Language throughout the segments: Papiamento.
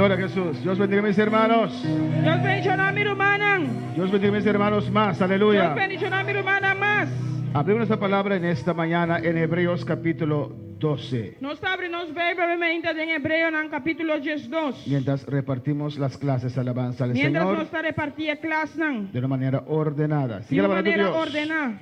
Gloria a Jesús. Dios bendiga mis hermanos. Dios bendishoná mi rumannan. Dios bendiga mis hermanos más. Aleluya. Dios bendishoná mi rumannan mas. Abrimos nuestra palabra en esta mañana en Hebreos capítulo 12. Nos ta habri nos Beibel mainta den Hebreonan kapítulo 12. Mientras repartimos las clases, alabanza al Mientras Señor nos ta repartí e klasnan. De una manera ordenada. Di Sigue un alabando a manera Dios. ordená.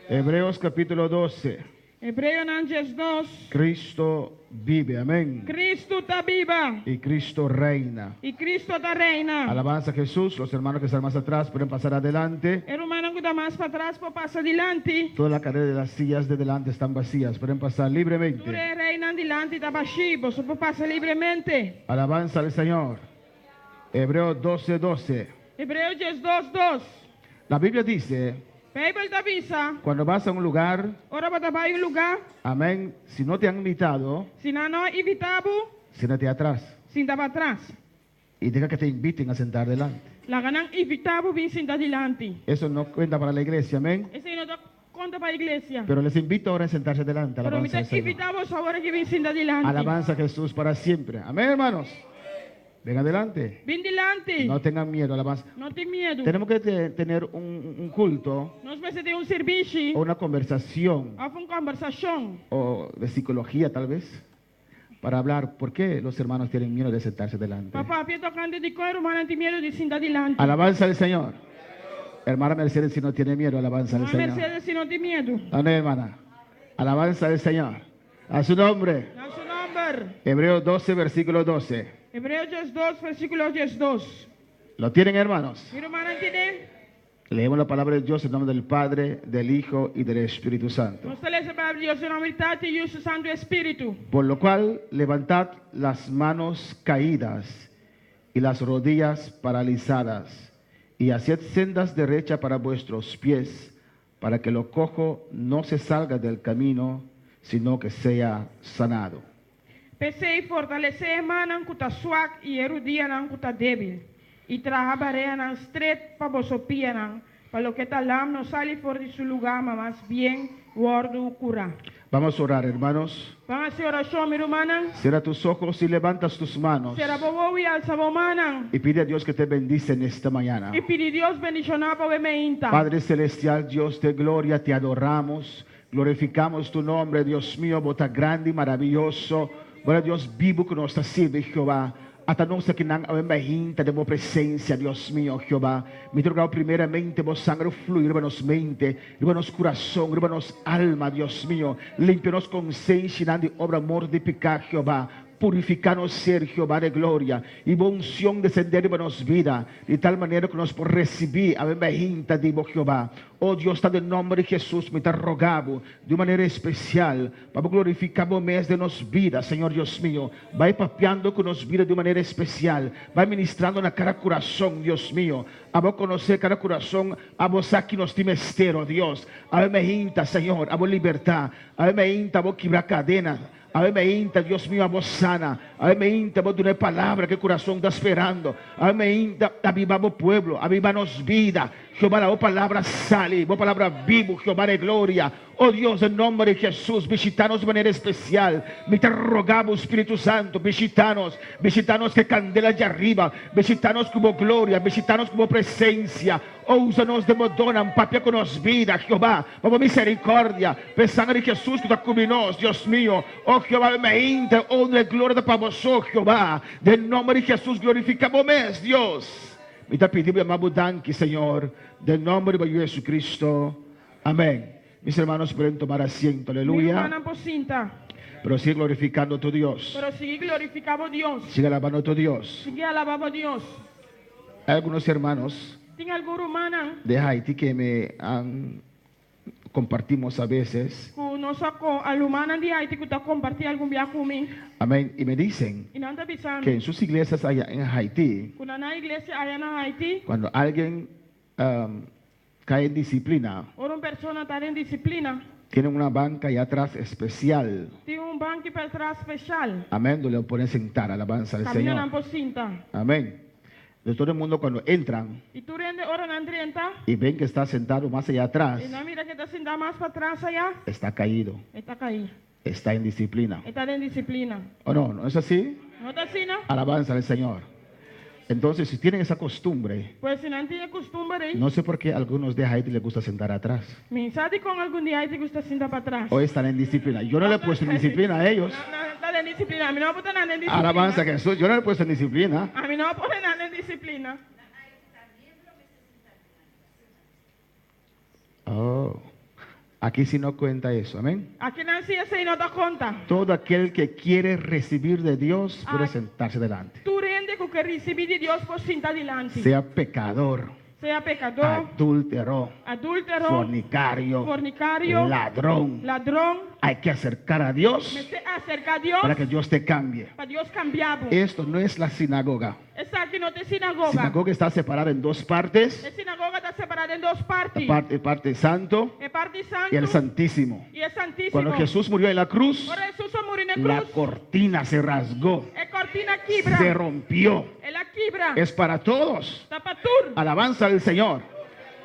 Hebreos capítulo 12. Hebreonan 12. Cristo vive, amén. Kristu ta biba. Y Cristo reina. I Kristu ta reina. Alabanza a Jesús. Los hermanos que están más atrás pueden pasar adelante. E rumannan ku ta mas patras por pasa dilanti. Toda la carrera de las sillas de delante están vacías. Pueden pasar Tur libremente. e reinan dilanti ta bashí, boso por pasa libremente. Alabanza al Señor. Hebreo 12, 12. Hebreo 12, 2. La Biblia dice, Beibel ta bisa, cuando vas a un lugar, ora bo ta bai un lugá, amén, si no te han invitado, si nan no invitá bo, siéntate atrás sinta patras. Y deja que te inviten a sentar delante. Laga nan invitá bo bin sinta dilanti. Eso no cuenta para la iglesia, amén. Esei no ta konta pa iglesia. Pero les invito ahora a sentarse delante. Pero mi Alabanza ta al Señor. invitá boso awor aki bin sinta dilanti. Alabanza a Jesús para siempre. Amén, hermanos. Ven adelante. Bin dilanti. No tengan miedo, alabanza. No tin miedu. Tenemos que tener un culto Nos mester tin un sirbishi o una conversación òf un kombersashon o de psicología tal vez para hablar por qué los hermanos tienen miedo de sentarse delante. Pa papia tokante dikon e rumannan tin miedu di sinta dilanti. Alabanza al Señor. Hermana Mercedes, si no tiene miedo, alabanza al Ruman Señor. Mercedes si no tin miedu. Amén, hermana. Alabanza al Señor. A su nombre. Na su nòmber. Hebreo 12, versículo 12. Hebreo 12, versíkulo 12. ¿Lo tienen, hermanos? Mi rumannan tin'é? Leemos la palabra de Dios en nombre del Padre, del Hijo y del Espíritu Santo. Nos ta lesa Palabra di Dios den nòmber di Tata, Yu i Santu Spiritu. Por lo cual, levantad las manos caídas y las rodillas paralizadas, y haced sendas derechas para vuestros pies, para que lo cojo no se salga del camino, sino que sea sanado. P'esei fortalesé e mannan ku ta suak i e rudianan ku ta débil, i traha bareanan stret pa boso pianan, pa loke ta lam no sali for di su lugá, ma mas bien wòrdu kurá. Vamos a orar, hermanos. Ban hasi orashon, mi rumannan. Cierra tus ojos y levantas tus manos. Sera bo wowo i alsa bo mannan. Y pide a Dios que te bendice en esta mañana. I pidi Dios bendishoná bo awe mainta. Padre Celestial, Dios de gloria, te adoramos, glorificamos tu nombre, Dios mío, bo ta grandi y maraviyoso. Bo ta Dios bibu ku nos ta sirbi, Jehová. Ata nos akinan awe mainta den bo presencia, Dios mío, Jehová. Mi ta roga primeramente bo sangre flui riba nos mente, riba nos kurason, riba nos alma, Dios mío. Limpia nos konsenshanan di obra morto di piká, Jehová. Purifiká nos ser, Jehová de gloria. I bo unshon desendé riba nos bida, di tal manera ku nos por risibí awe mainta di bo, Jehová. O Dios, ta den nòmber di Hesus mi ta roga bo di un manera espesial pa bo glorifiká bo mes den nos bida, Señor Dios mio. Bai papiando ku nos bida di un manera espesial. Bai ministrando na kada kurason, Dios mio. Abo konosé kada kurason, abo sa ki nos tin mester, o Dios. Awe mainta, Señor, abo libertá. Awe mainta, abo kibra kadena. Awe mainta, Dios mio, abo sana. Awe mainta, bo duna e palabra ku e kurason ta sperando. Awe mainta, abiba bo pueblo, abiba nos bida. Jehová, la bo palabra sali, bo palabra bibu, Jehová de gloria. O Dios, den nòmber di Hesus, bishitá nos di manera espesial. Mi ta rogá bo, Spiritu Santu, bishitá nos. Bishitá nos ku e kandela djariba. Bishitá nos ku bo gloria. Bishitá nos ku bo presensia. O usa nos den bo donnan, papia ku nos bida, Jehová, pa bo miserikòrdia, pa e sanger di Hesus ku ta kubri nos, Dios mio. O Jehová, mainta, honra i gloria ta pa bo so, Jehová. Den nòmber di Hesus, glorifiká bo mes, Dios. Mi ta pidi bo yama bo danki, Señor, den nòmber di bo Yu Jesucristo. Amén. Mis hermanos pueden tomar asiento. Mi Aleluya. rumannan por sinta. Pero sigue glorificando tu Dios. Pero sigui glorifiká bo Dios. Sigue alabando tu Dios. Sigui alabá bo Dios. Hay algunos hermanos Tin algun rumannan de Haití que me han compartimos a veces. Ku nos a ko rumannan di Haiti ku ta kompartí algun bia ku mi. Amén. Y me dicen I nan ta bisa que en sus iglesias allá en Haití, ku na nan iglesia aya na Haiti, cuando alguien cae en disciplina, ora un persona ta den disiplina, tienen una banca allá atrás especial. Tin un banki patras spesial. Amén. Donde lo pueden sentar. Alabanza al Kaminda nan Señor. por sinta. Amén. De todo el mundo cuando entran I tur hende ora nan drenta y ven que está sentado más allá atrás, i nan mira ku e ta sintá mas patras aya, está caído, e ta kai. Está en disciplina. E ta den disiplina. ¿O no? ¿No es así? No ta asina? Alabanza al Señor. Entonces, si tienen esa costumbre, Pues si nan tin e kustumber ei. no sé por qué algunos de Haití les gusta sentar atrás. Mi sa dikon algun di Haití gusta sinta patras. O están en disciplina. Yo no le he puesto en disciplina a ellos. Nan ta den disiplina. Ami no a pone nan den disiplina. Alabanza a Jesús. Yo no le he puesto en disciplina. Ami no a pone nan den disiplina. Oh, aquí sí no cuenta eso. Amén. Akinan sí esei no ta konta. Todo aquel que quiere recibir de Dios puede Ah. sentarse delante. Tur hende ku ke risibí di Dios por sinta dilanti. Sea pecador, Sea pekadó, adúltero, adúltero, fornicario, fornicario, ladrón. ladrón. Hay que acercar a Dios Mester aserká Dios para que Dios te cambie. pa Dios kambia bo. Esto no es la sinagoga. Esaki no ta e sinagoga. Sinagoga está separada en dos partes. E sinagoga ta separá den dos La parti. parte santo E parti y el santu santísimo. i e santísimo. Cuando Jesús murió en la cruz, Ora Hesus a muri na la krus, cortina se rasgó, e kortina a kibra. se rompió. El a kibra. Es para todos. Ta pa tur. Alabanza al Señor.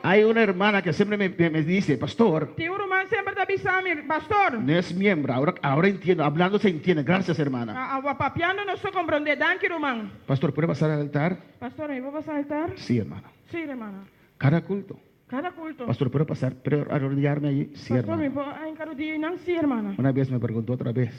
Hay una hermana que siempre me dice, pastor, Tin un ruman semper ta bisa mi, pastor. no es miembro, ahora entiendo, hablando se entiende. Gracias, hermana. A papiando nos ta komprondé. Danki, ruman. Pastor, ¿puede pasar al altar? Pastor, mi por pasa altar? Sí, hermana. Sí, hermana. Cada culto. Kada kulto. Pastor, ¿puedo pasar? ¿Puedo arrodillarme allí? Sí, Pastor, mi hermana. por hinka rudia einan? Sí, hermana. Una vez me preguntó otra vez,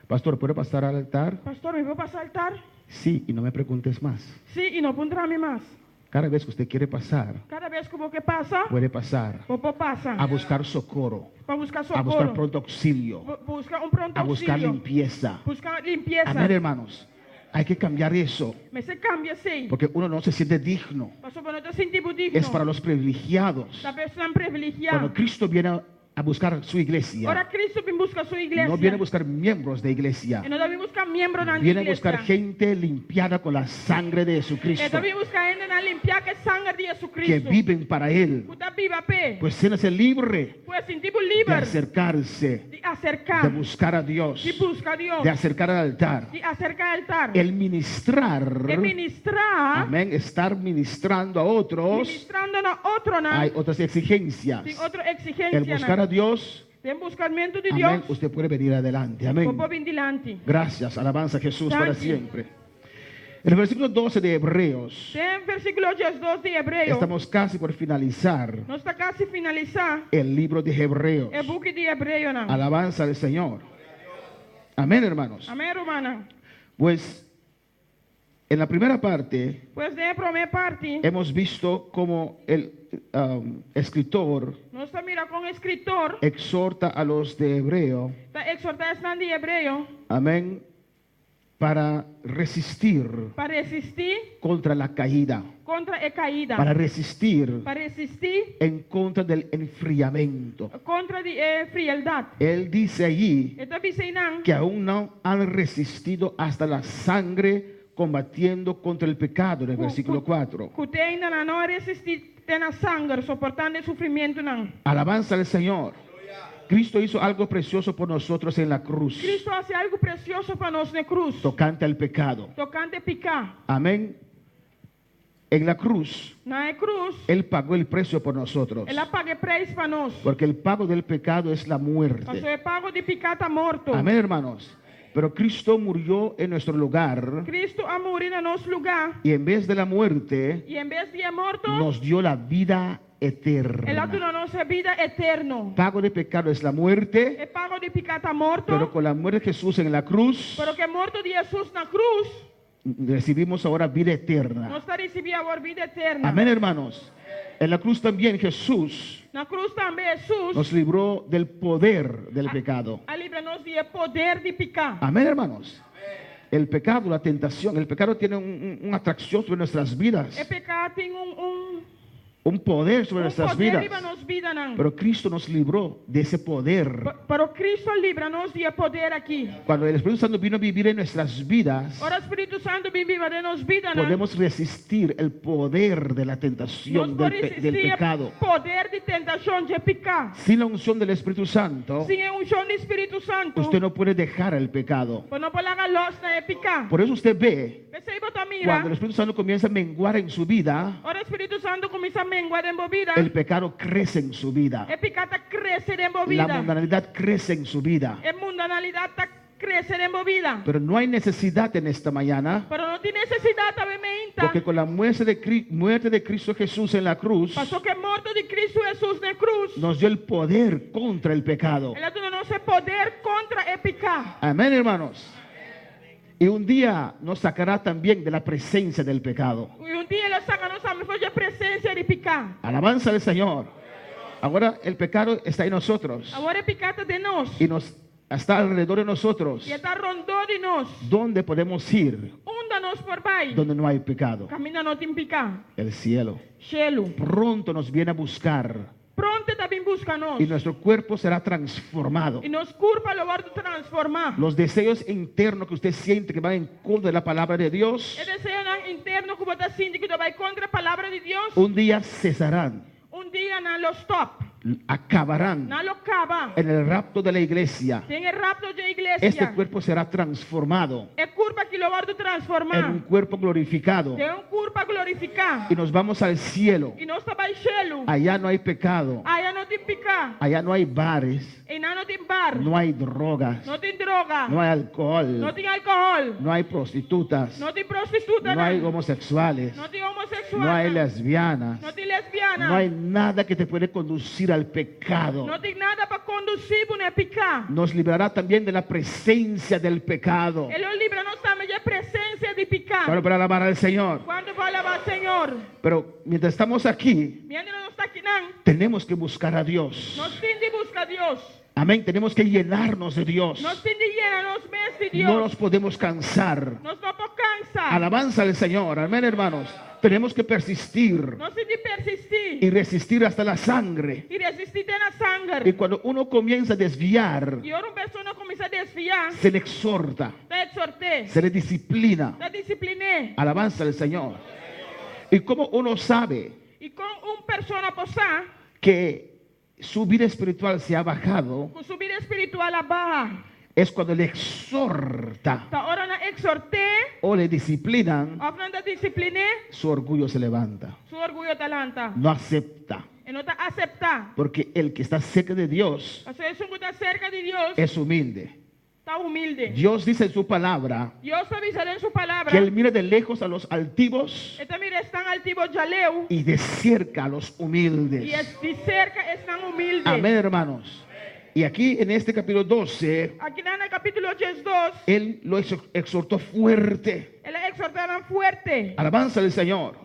pastor, ¿puedo pasar al altar? Pastor, mi por pasa altar? Sí, y no me preguntes más. Sí, i no puntra mi mas. Cada vez que usted quiere pasar, Kada bes ku bo ke pasa, puede pasar bo por pasa. a buscar socorro, Pa buska a buscar sokoro. pronto auxilio, Buska un pronto a buscar auxilio. limpieza. Buska limpiesa. Amén, hermanos. Hay que cambiar eso, Mester kambia esei. porque uno no se siente digno. Pasobra bo no ta sinti bo digno. Es para los privilegiados. Ta pa esnan privilegiá. Cuando Cristo viene a buscar su iglesia, Ora Cristo bin buska su iglesia. no viene a buscar miembros de iglesia, E no ta bin buska miembronan di viene a iglesia. buscar gente limpiada con la sangre de Jesucristo, E ta bin buska hendenan limpiá ku e sanger di que Jesucristo. viven para Él. Ku ta biba p'e. Pues siéntase libre Pues sinti bo de liber acercarse, di aserká, de buscar a Dios, di buska Dios, de acercar al altar. di aserká altar. El ministrar, E ministrá, amén, estar ministrando a otros, ministrando na otronan, hay otras exigencias. tin otro El exigensia. buscar a Dios, Den buskamentu di amén, Dios, usted puede venir adelante, amén. bo por bin dilanti. Gracias, alabanza a Jesús para Danki. siempre. En el versículo 12 de Hebreos, Den versíkulo 12 di Hebreo, estamos casi por finalizar nos ta kasi finalisá el libro de Hebreos. e buki di Hebreonan. Alabanza al Señor. Amén, hermanos. Amèn, rumannan. Pues en la primera parte Pues den e promé parti, hemos visto cómo el escritor nos a mira kon e eskritor exhorta a los de Hebreo, ta ekshortá esnan di Hebreo amén, para resistir pa resistí contra la caída, kontra e kaida, para resistir pa resistí en contra del enfriamiento. kontra di e frialdat. Él dice allí E ta bisa einan que aún no han resistido hasta la sangre combatiendo contra el pecado, en el versículo 4. Ku te ainda nan no a resistí te na sanger, soportando e sufrimentunan. Alabanza al Señor. Cristo hizo algo precioso por nosotros en la cruz, Cristo a hasi algu presioso pa nos na krus, tocante al pecado. tokante piká. Amén. En la cruz, Na e krus, Él pagó el precio por nosotros. El a paga e preis pa nos. Porque el pago del pecado es la Pasobra muerte. e pago di piká ta morto. Amén, hermanos. Pero Cristo murió en nuestro lugar Cristo a muri na nos lugá. y en vez de la muerte I en bes di e morto, nos dio la vida El a eterna. duna nos e bida eterno. Pago de pecado es la muerte, E pago di piká ta morto. pero con la muerte de Jesús en la cruz Pero ku e morto di Hesus na krus, recibimos ahora vida eterna. nos ta risibí awor bida eterno. Amén, hermanos. En la cruz también Jesús Na krus tambe Hesus nos libró del poder del pecado. a libra nos di e poder di piká. Amén, hermanos. El pecado, la tentación, el pecado tiene una atracción sobre nuestras vidas, E piká tin un un poder sobre un nuestras poder vidas. riba nos bidanan. Pero Cristo nos libró de ese poder. Pero Cristo a libra nos di e poder aki. Cuando el Espíritu Santo vino a vivir en nuestras vidas, Ora Spiritu Santu bin biba den nos bidanan. podemos resistir el poder de la tentación, Nos por del resistí e pecado. poder di tentashon di piká. Sin la unción del Espíritu Santo, Sin e unshon di Spiritu Santu, usted no puede dejar el pecado. bo no por laga lòs na e piká. Por eso usted ve, P'esei bo ta mira, cuando el Espíritu Santo comienza a menguar en su vida, ora Spiritu Santu kuminsá mengua den bo bida, el pecado crece en su vida. e piká ta krese den bo La bida. mundanalidad crece en su vida. E mundanalidat ta Krese den bo bida. Pero no hay necesidad en esta mañana, Pero no tin nesesidat awe mainta. porque con la muerte de, muerte de Cristo Jesús en la cruz, Pasó ku e morto di Kristu Hesus na krus. Nos dio el poder contra el pecado. El a duna nos e poder kontra e piká. Amén, hermanos. Y un día nos sacará también de la presencia del pecado. I un dia e lo saka nos tambe for di e presensia di piká. Alabanza al Señor. Ahora el pecado está en nosotros Awor e piká ta den nos. Y nos está alrededor de nosotros. I e ta rondó di nos. ¿Dónde podemos ir? Unda nos por bai? Donde no hay pecado. Kaminda no tin piká. El cielo. Shelu. Pronto nos viene a buscar Pronto e ta bin buska nos. Y nuestro cuerpo será transformado. I nos kurpa lo wòrdu transformá. Los deseos internos que usted siente que van en contra de la palabra de Dios, E deseonan interno ku bo ta sinti ku ta bai kontra e palabra di Dios, un día cesarán, un dia nan lo stòp. Acabarán Nan lo kaba. En el rapto de la iglesia. Den e rapto dje iglesia. Este cuerpo será transformado E kurpa aki lo wòrdu transformá. En un cuerpo glorificado Den un kurpa glorifiká. Y nos vamos al cielo. I nos ta bai shelu. Allá no hay pecado. Aya no tin piká. Allá no hay bares. Einan no tin bar. No hay drogas. No tin droga. No hay alcohol. No tin alkohòl. No hay prostitutas. No tin prostituta. No hay homosexuales. No tin homoseksual. No hay lesbianas. No tin lesbiana. No hay nada que te puede conducir al pecado. No tin nada pa kondusí bo na piká. Nos librará también de la presencia del pecado. E lo libra nos tambe di e presensia di piká. Claro, para alabar al Señor. Kuantu por alabá Señor? Pero mientras estamos aquí, Miéntras nos ta akinan, tenemos que buscar a Dios. Nos tin di buska Dios. Amén. Tenemos que llenarnos de Dios. Nos tin di yena nos mes di Dios. No nos podemos cansar. Nos no por kansa. Alabanza al Señor. Amén, hermanos. Tenemos que persistir Nos tin di persistí. Y resistir hasta la sangre. I resistí te na sanger. Y cuando uno comienza a desviar, I ora un persona kuminsá desviá, se le exhorta, ta ekshort'é. Se le disciplina. Ta disiplin'é. Alabanza al Señor. Y como uno sabe I kon un persona por sa que su vida espiritual se ha bajado, ku su bida espiritual a baha, es cuando le exhorta ta ora nan ekshort'é o le disciplinan, òf nan ta disiplin'é, su orgullo se levanta. Su orguyo ta lanta. No acepta. E no ta aseptá. Porque el que está cerca de Dios Pasobra esun ku ta serka di Dios es humilde. Ta humilde. Dios dice en su palabra Dios ta bisa den su palabra que Él mira de lejos a los altivos E ta mira esnan altivo djaleu y de cerca a los humildes. i es di serka esnan humilde. Amén, hermanos. Y aquí en este capítulo 12, Aki na e kapítulo 12, Él lo exhortó fuerte. El a ekshortá nan fuerte. Alabanza al Señor.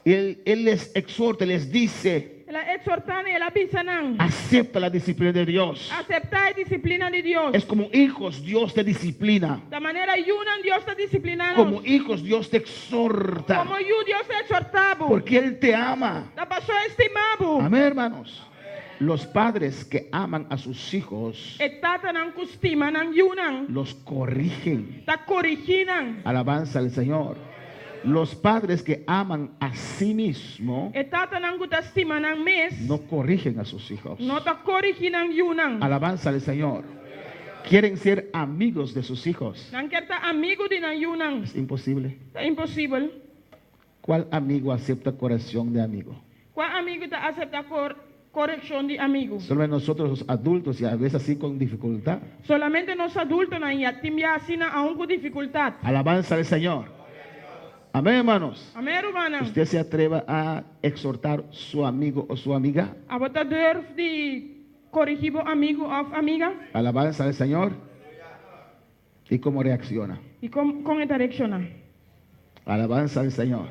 Él les exhorta, les dice, El a ekshortá nan i el a bisa nan, acepta la disciplina de Dios. Aseptá e disiplina di Dios. Es como hijos, Dios te disciplina. Ta manera yunan Dios ta disipliná nos. Como hijos, Dios te exhorta. Komo yu Dios ta ekshortá bo. Porque Él te ama. Ta pasó e stima bo. Amén, hermanos. Los padres que aman a sus hijos E tatanan ku stima nan yunan los corrigen. Ta korigí nan. Alabanza al Señor. Los padres que aman a sí mismo E tatanan ku ta stima nan mes no corrigen a sus hijos. No ta korigí nan yunan. Alabanza al Señor. Quieren ser amigos de sus hijos. Nan kier ta amigu di nan yunan. Es imposible. Ta imposibel. ¿Cuál amigo acepta corrección de amigo? Kua amigu ta aseptá korekshon di amigu? Solo nosotros los adultos y a veces así con dificultad. Solamente nos adultonan i a tin bia asina aun ku difikultat. Alabanza al Señor. Amén, hermanos. Amén, rumannan. Usted se atreva a exhortar su amigo o su amiga. Abo ta durf di korigí bo amigu òf amiga? Alabanza al Señor. ¿Y cómo reacciona? I kon kon e ta reakshoná? Alabanza al Señor.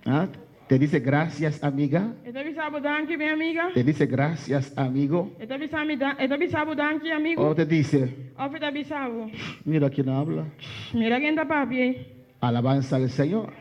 ¿Ah? Te dice gracias, amiga. E ta bisa bo danki, mi amiga. Te dice gracias, amigo. E ta bisa mi e ta bisa bo danki, amigu. O te dice, Òf e ta bisa bo, mira quién habla. Mira ken ta papia ei. Alabanza al Señor.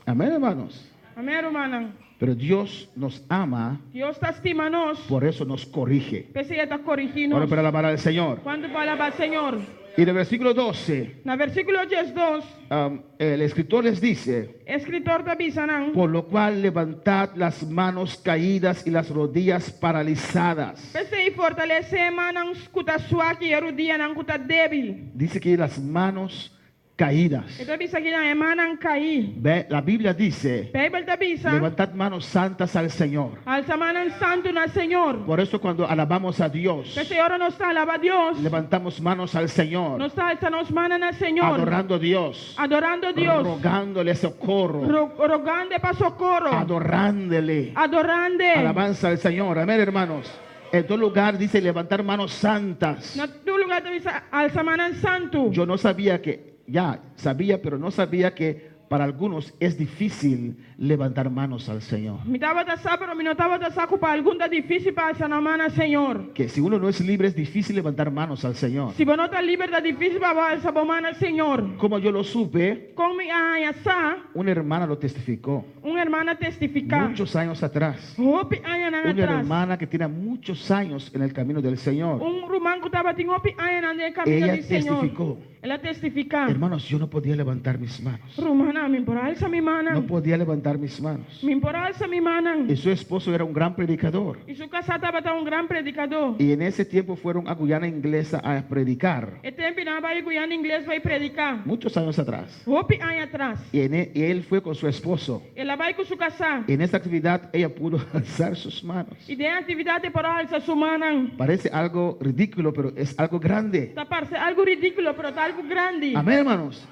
Amén, hermanos. Amén, rumannan. Pero Dios nos ama. Dios ta stima nos. Por eso nos corrige. P'esei e ta korigí nos. Bueno, para alabar al Señor. Kuantu por alabá Señor? Y en el versículo 12, Na versíkulo 12, el escritor les dice, e skritor ta bisa nan, Por lo cual levantad las manos caídas y las rodillas paralizadas. P'esei fortalesé mannan ku ta suak i e rudianan ku ta débil. Dice que las manos Caídas. E ta bisa akinan e mannan kaí. Ve, la Biblia dice, Beibel ta bisa. Levantad manos santas al Señor. Alsa mannan santu na Señor. Por eso cuando alabamos a Dios, P'esei ora nos ta alabá Dios, levantamos manos al Señor, nos ta alsa nos mannan na Señor, adorando a Dios, adorando Dios, rogándole socorro, rogand'e pa sokoro, adorándole. Adorand'e. Alabanza al Señor. Amén, hermanos. En todo lugar dice levantar manos santas. Na tur lugá ta bisa alsa mannan santu. Yo no sabía que, ya sabía, pero no sabía que para algunos es difícil levantar manos al Señor. Mi tabata sa, pero mi no tabata sa ku pa algun ta difísil pa alsa nan man na Señor. Que si uno no es libre es difícil levantar manos al Señor. Si bo no ta liber ta difísil pa bo alsa bo man na Señor. Como yo lo supe, Kon mi a haña sa? una hermana lo testificó. Un hermana a testifiká. Muchos años atrás. Hopi añanan Una atras. hermana que tiene muchos años en el camino del Señor. Un ruman ku tabatin hopi añanan den e kaminda Ella di Señor. testificó. El a testifiká. Hermanos, yo no podía levantar mis manos. Rumannan, mi por alsa mi mannan. No podía levantar mis manos. Mi por alsa mi mannan. Y su esposo era un gran predicador. I su kasá tabata un gran predikadó. Y en ese tiempo fueron a Guyana Inglesa a predicar. E tempu nan a bai Guyana Ingles bai prediká. Muchos años atrás. Hopi aña atras. Y, en e- y él fue con su esposo. El a bai ku su kasá. En esa actividad ella pudo alzar sus manos. I den e aktividat e por a alsa su mannan. Parece algo ridículo, pero es algo grande. Ta parse algu ridíkulo, pero ta algu grandi. Amén, hermanos.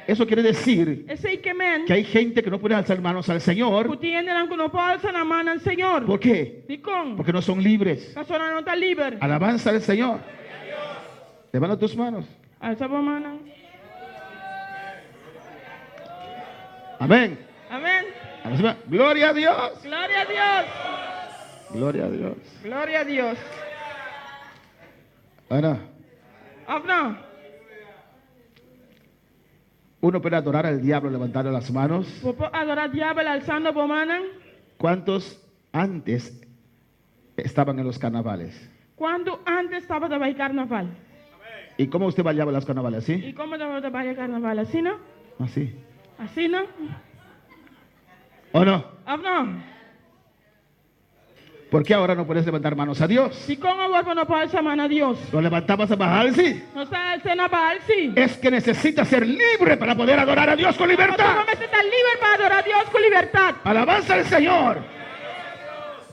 Eso quiere decir Esei ke men que hay gente que no puede alzar manos al ku Señor. tin hendenan ku no por alsa nan man na Señor. ¿Por qué? Dikon? Porque no son libres. Pasobra nan no ta liber. Alabanza al Señor. Levanta tus manos. Alsa bo mannan. Amén. Amén. Gloria a Dios. Gloria a Dios. Gloria a Dios. Gloria a Dios. Ahora, Òf no? uno puede adorar al diablo levantando las manos. Bo por adorá diabel alsando bo mannan. ¿Cuántos antes estaban en los carnavales? Kuantu ántes tabata bai karnaval? ¿Y cómo usted bailaba los carnavales? ¿Así? I kon bo tabata baila karnaval? Asina? Así. Asina? ¿O no? Òf no? ¿Por qué ahora no puedes levantar manos a Dios? Dikon awor bo no por alsa man na Dios? ¿Lo levantabas a Baal? Sí. Nos ta als'é na Baal, sí. Es que necesitas ser libre para poder adorar a Dios con libertad. Pasobra mester ta liber pa adorá Dios ku libertat. Alabanza al Señor.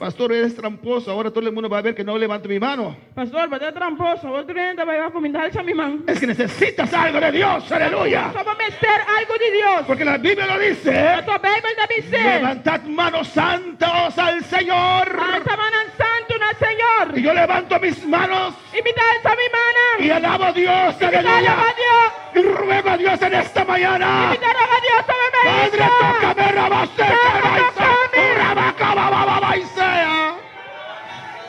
Pastor, eres tramposo. Ahora todo el mundo va a ver que no levanto mi mano. Pastor, bo ta tramposo. Awor tur hende ta bai wak ku mi no ta alsa mi man. Es que necesitas algo de Dios. Aleluya. Pasobra bo mester algu di Dios. Porque la Biblia lo dice. Pasobra Beibel ta bis'é. Levantad manos santas al Señor. Alsa mannan santu na Señor. Y yo levanto mis manos. I mi ta alsa mi mannan. Y alabo a Dios. I mi ta Aleluya. alabá Dios. Y ruego a Dios en esta mañana. I mi ta roga Dios awe Padre, mainta. tócame, rabase, Tata, caraisa, tócame. rabacabababaisea.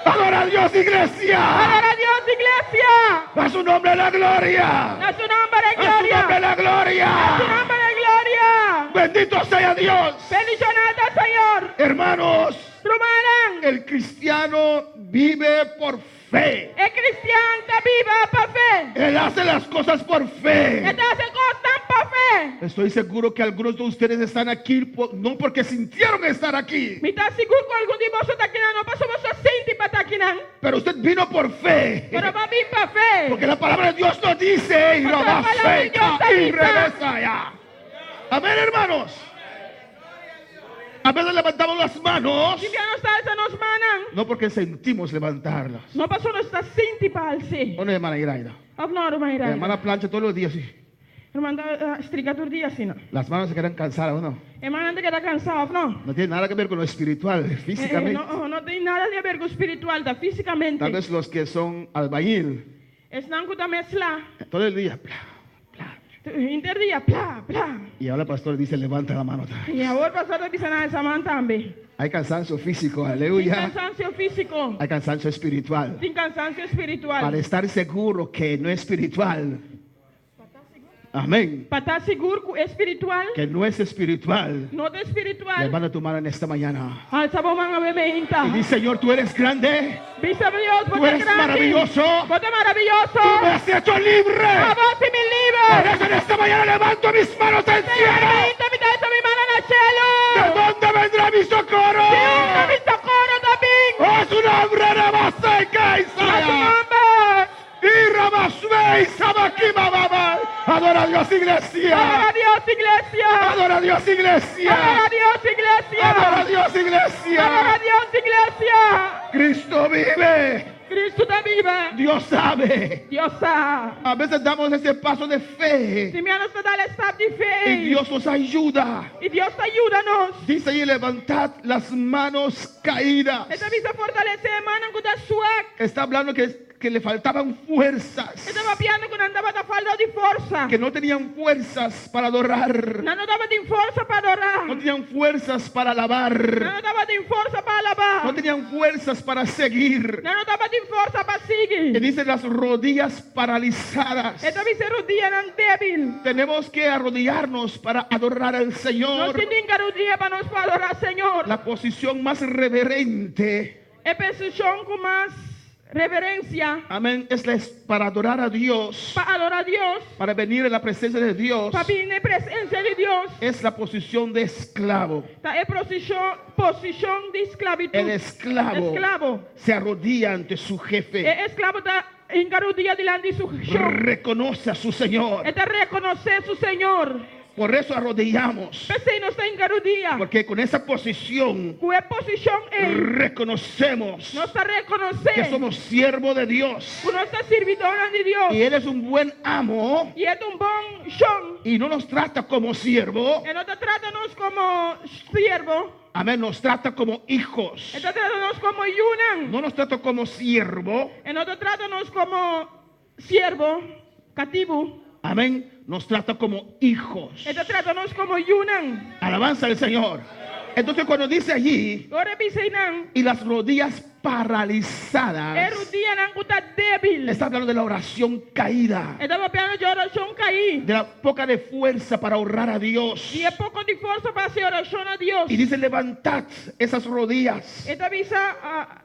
Adora a Dios, iglesia. Adora Dios, iglesia. A su nombre la gloria. Na su nomber A su gloria. nombre la gloria. Na su nomber gloria. Bendito sea Dios. Bendishoná ta Señor. Hermanos, Rumannan, el cristiano vive por fe. e kristian ta biba pa fe. Él hace las cosas por fe. E ta hasi kosnan pa fe. Estoy seguro que algunos de ustedes están aquí no porque sintieron estar aquí, Mi ta sigur ku algun di boso ta akinan, no pasobra boso a sinti pa ta akinan, pero usted vino por fe. pero bo a bin pa fe. Porque la palabra de Dios nos dice y Porque la palabra de Dios te y dice. regresa ya. Amén, hermanos. A veces levantamos las manos, Tin bia nos ta alsa nos mannan, no porque sentimos levantarlas. no pasobra nos ta sinti pa als'é. ¿O no, hermana Iraida? Òf no, ruman La Iraida? hermana plancha todos los días, sí. Ruman ta strika tur dia asina. Las manos se quedan cansadas, ¿o no? E mannan ta keda kansá, òf no? No tiene nada que ver con lo espiritual, físicamente. No, no tin nada di aber ku spiritual, ta físikamente. Tal vez los que son albañil, Esnan ku ta mesla, todo el día, pla, pla. Henter dia, pla, pla. Y ahora el pastor dice, levanta la mano otra vez. I awor pastor ta bisa nan alsa man tambe. Hay cansancio físico, Tin aleluya. kansansio físiko. Hay cansancio espiritual. Tin kansansio spiritual. Para estar seguro que no es espiritual. Amén. Pa ta sigur ku e spiritual. Que no es espiritual. No ta spiritual. Levanta tu mano en esta mañana. Alsa bo man awe mainta. Y di, Señor, tú eres grande. Bisa Dios, Tú bo ta eres grandi. maravilloso. Bo ta maravioso. Tú me has hecho libre. Abo a hasi mi Por liber. eso en esta mañana levanto mis manos al Señor, cielo. mainta mi ta alsa mi mannan na shelu. ¿De dónde vendrá mi socorro? Di unda mi sokoro ta bin? ¡Oh, su nombre, Rabasai, Na su Kaisaya! nomber. Y Rabasui, Sabakima, Baba. Adora a Dios, iglesia. Adorá Dios, iglesia. Adora a Dios, iglesia. Adorá Dios, iglesia. Adora a Dios, iglesia. Adorá Dios, iglesia. Cristo vive. Kristu ta biba. Dios sabe. Dios sa. A veces damos ese paso de fe Tin bia nos ta dal e stap di fe. y Dios nos ayuda. I Dios ta yuda nos. Dice ahí, levantad las manos caídas. E ta bisa fortalesé e mannan ku ta suak. Está hablando que le faltaban fuerzas, E ta papiando ku nan tabata falta di forsa. que no tenían fuerzas para adorar, Nan no tabatin forsa pa adorá. no tenían fuerzas para alabar, Nan no tabatin forsa pa alabá. no tenían fuerzas para seguir. Nan no tabatin forsa pa Y sigui. dice las rodillas paralizadas. E ta bisa rudianan débil. Tenemos que arrodillarnos para adorar al Nos Señor. tin di hinka rudia pa nos por adorá Señor. La posición más reverente, E posishon ku mas reverensia amén, es la es para adorar a Dios, pa adorá Dios, para venir en la presencia de Dios, pa bini den presensia di Dios, es la posición de esclavo. ta e posishon posishon di sklabitut. El esclavo Esklabo. se arrodilla ante su jefe, E esklabo ta hinka rudia dilanti su shon. reconoce a su Señor. E ta rekonosé su Señor. Por eso arrodillamos, P'esei nos ta hinka rudia. porque con esa posición Ku e posishon ei, reconocemos nos ta rekonosé que somos siervo de Dios ku nos ta sirbidónan di Dios. y Él es un buen amo I e ta un bon shon. y no nos trata como siervo, E no ta trata nos komo siervo, amén, nos trata como hijos. e ta trata nos komo yunan. No nos trata como siervo, E no ta trata nos komo siervo, katibu. amén, nos trata como hijos. E ta trata nos komo yunan. Alabanza al Señor. Entonces cuando dice allí, Ora e bisa einan, y las rodillas e paralizadas, rudianan ku ta débil. está hablando de la oración caída, E ta papiando di orashon kaí. de la poca de fuerza para orar a Dios. Di e poko di forsa pa hasi orashon na Dios. Y dice, levantad esas rodillas. E ta bisa, ah,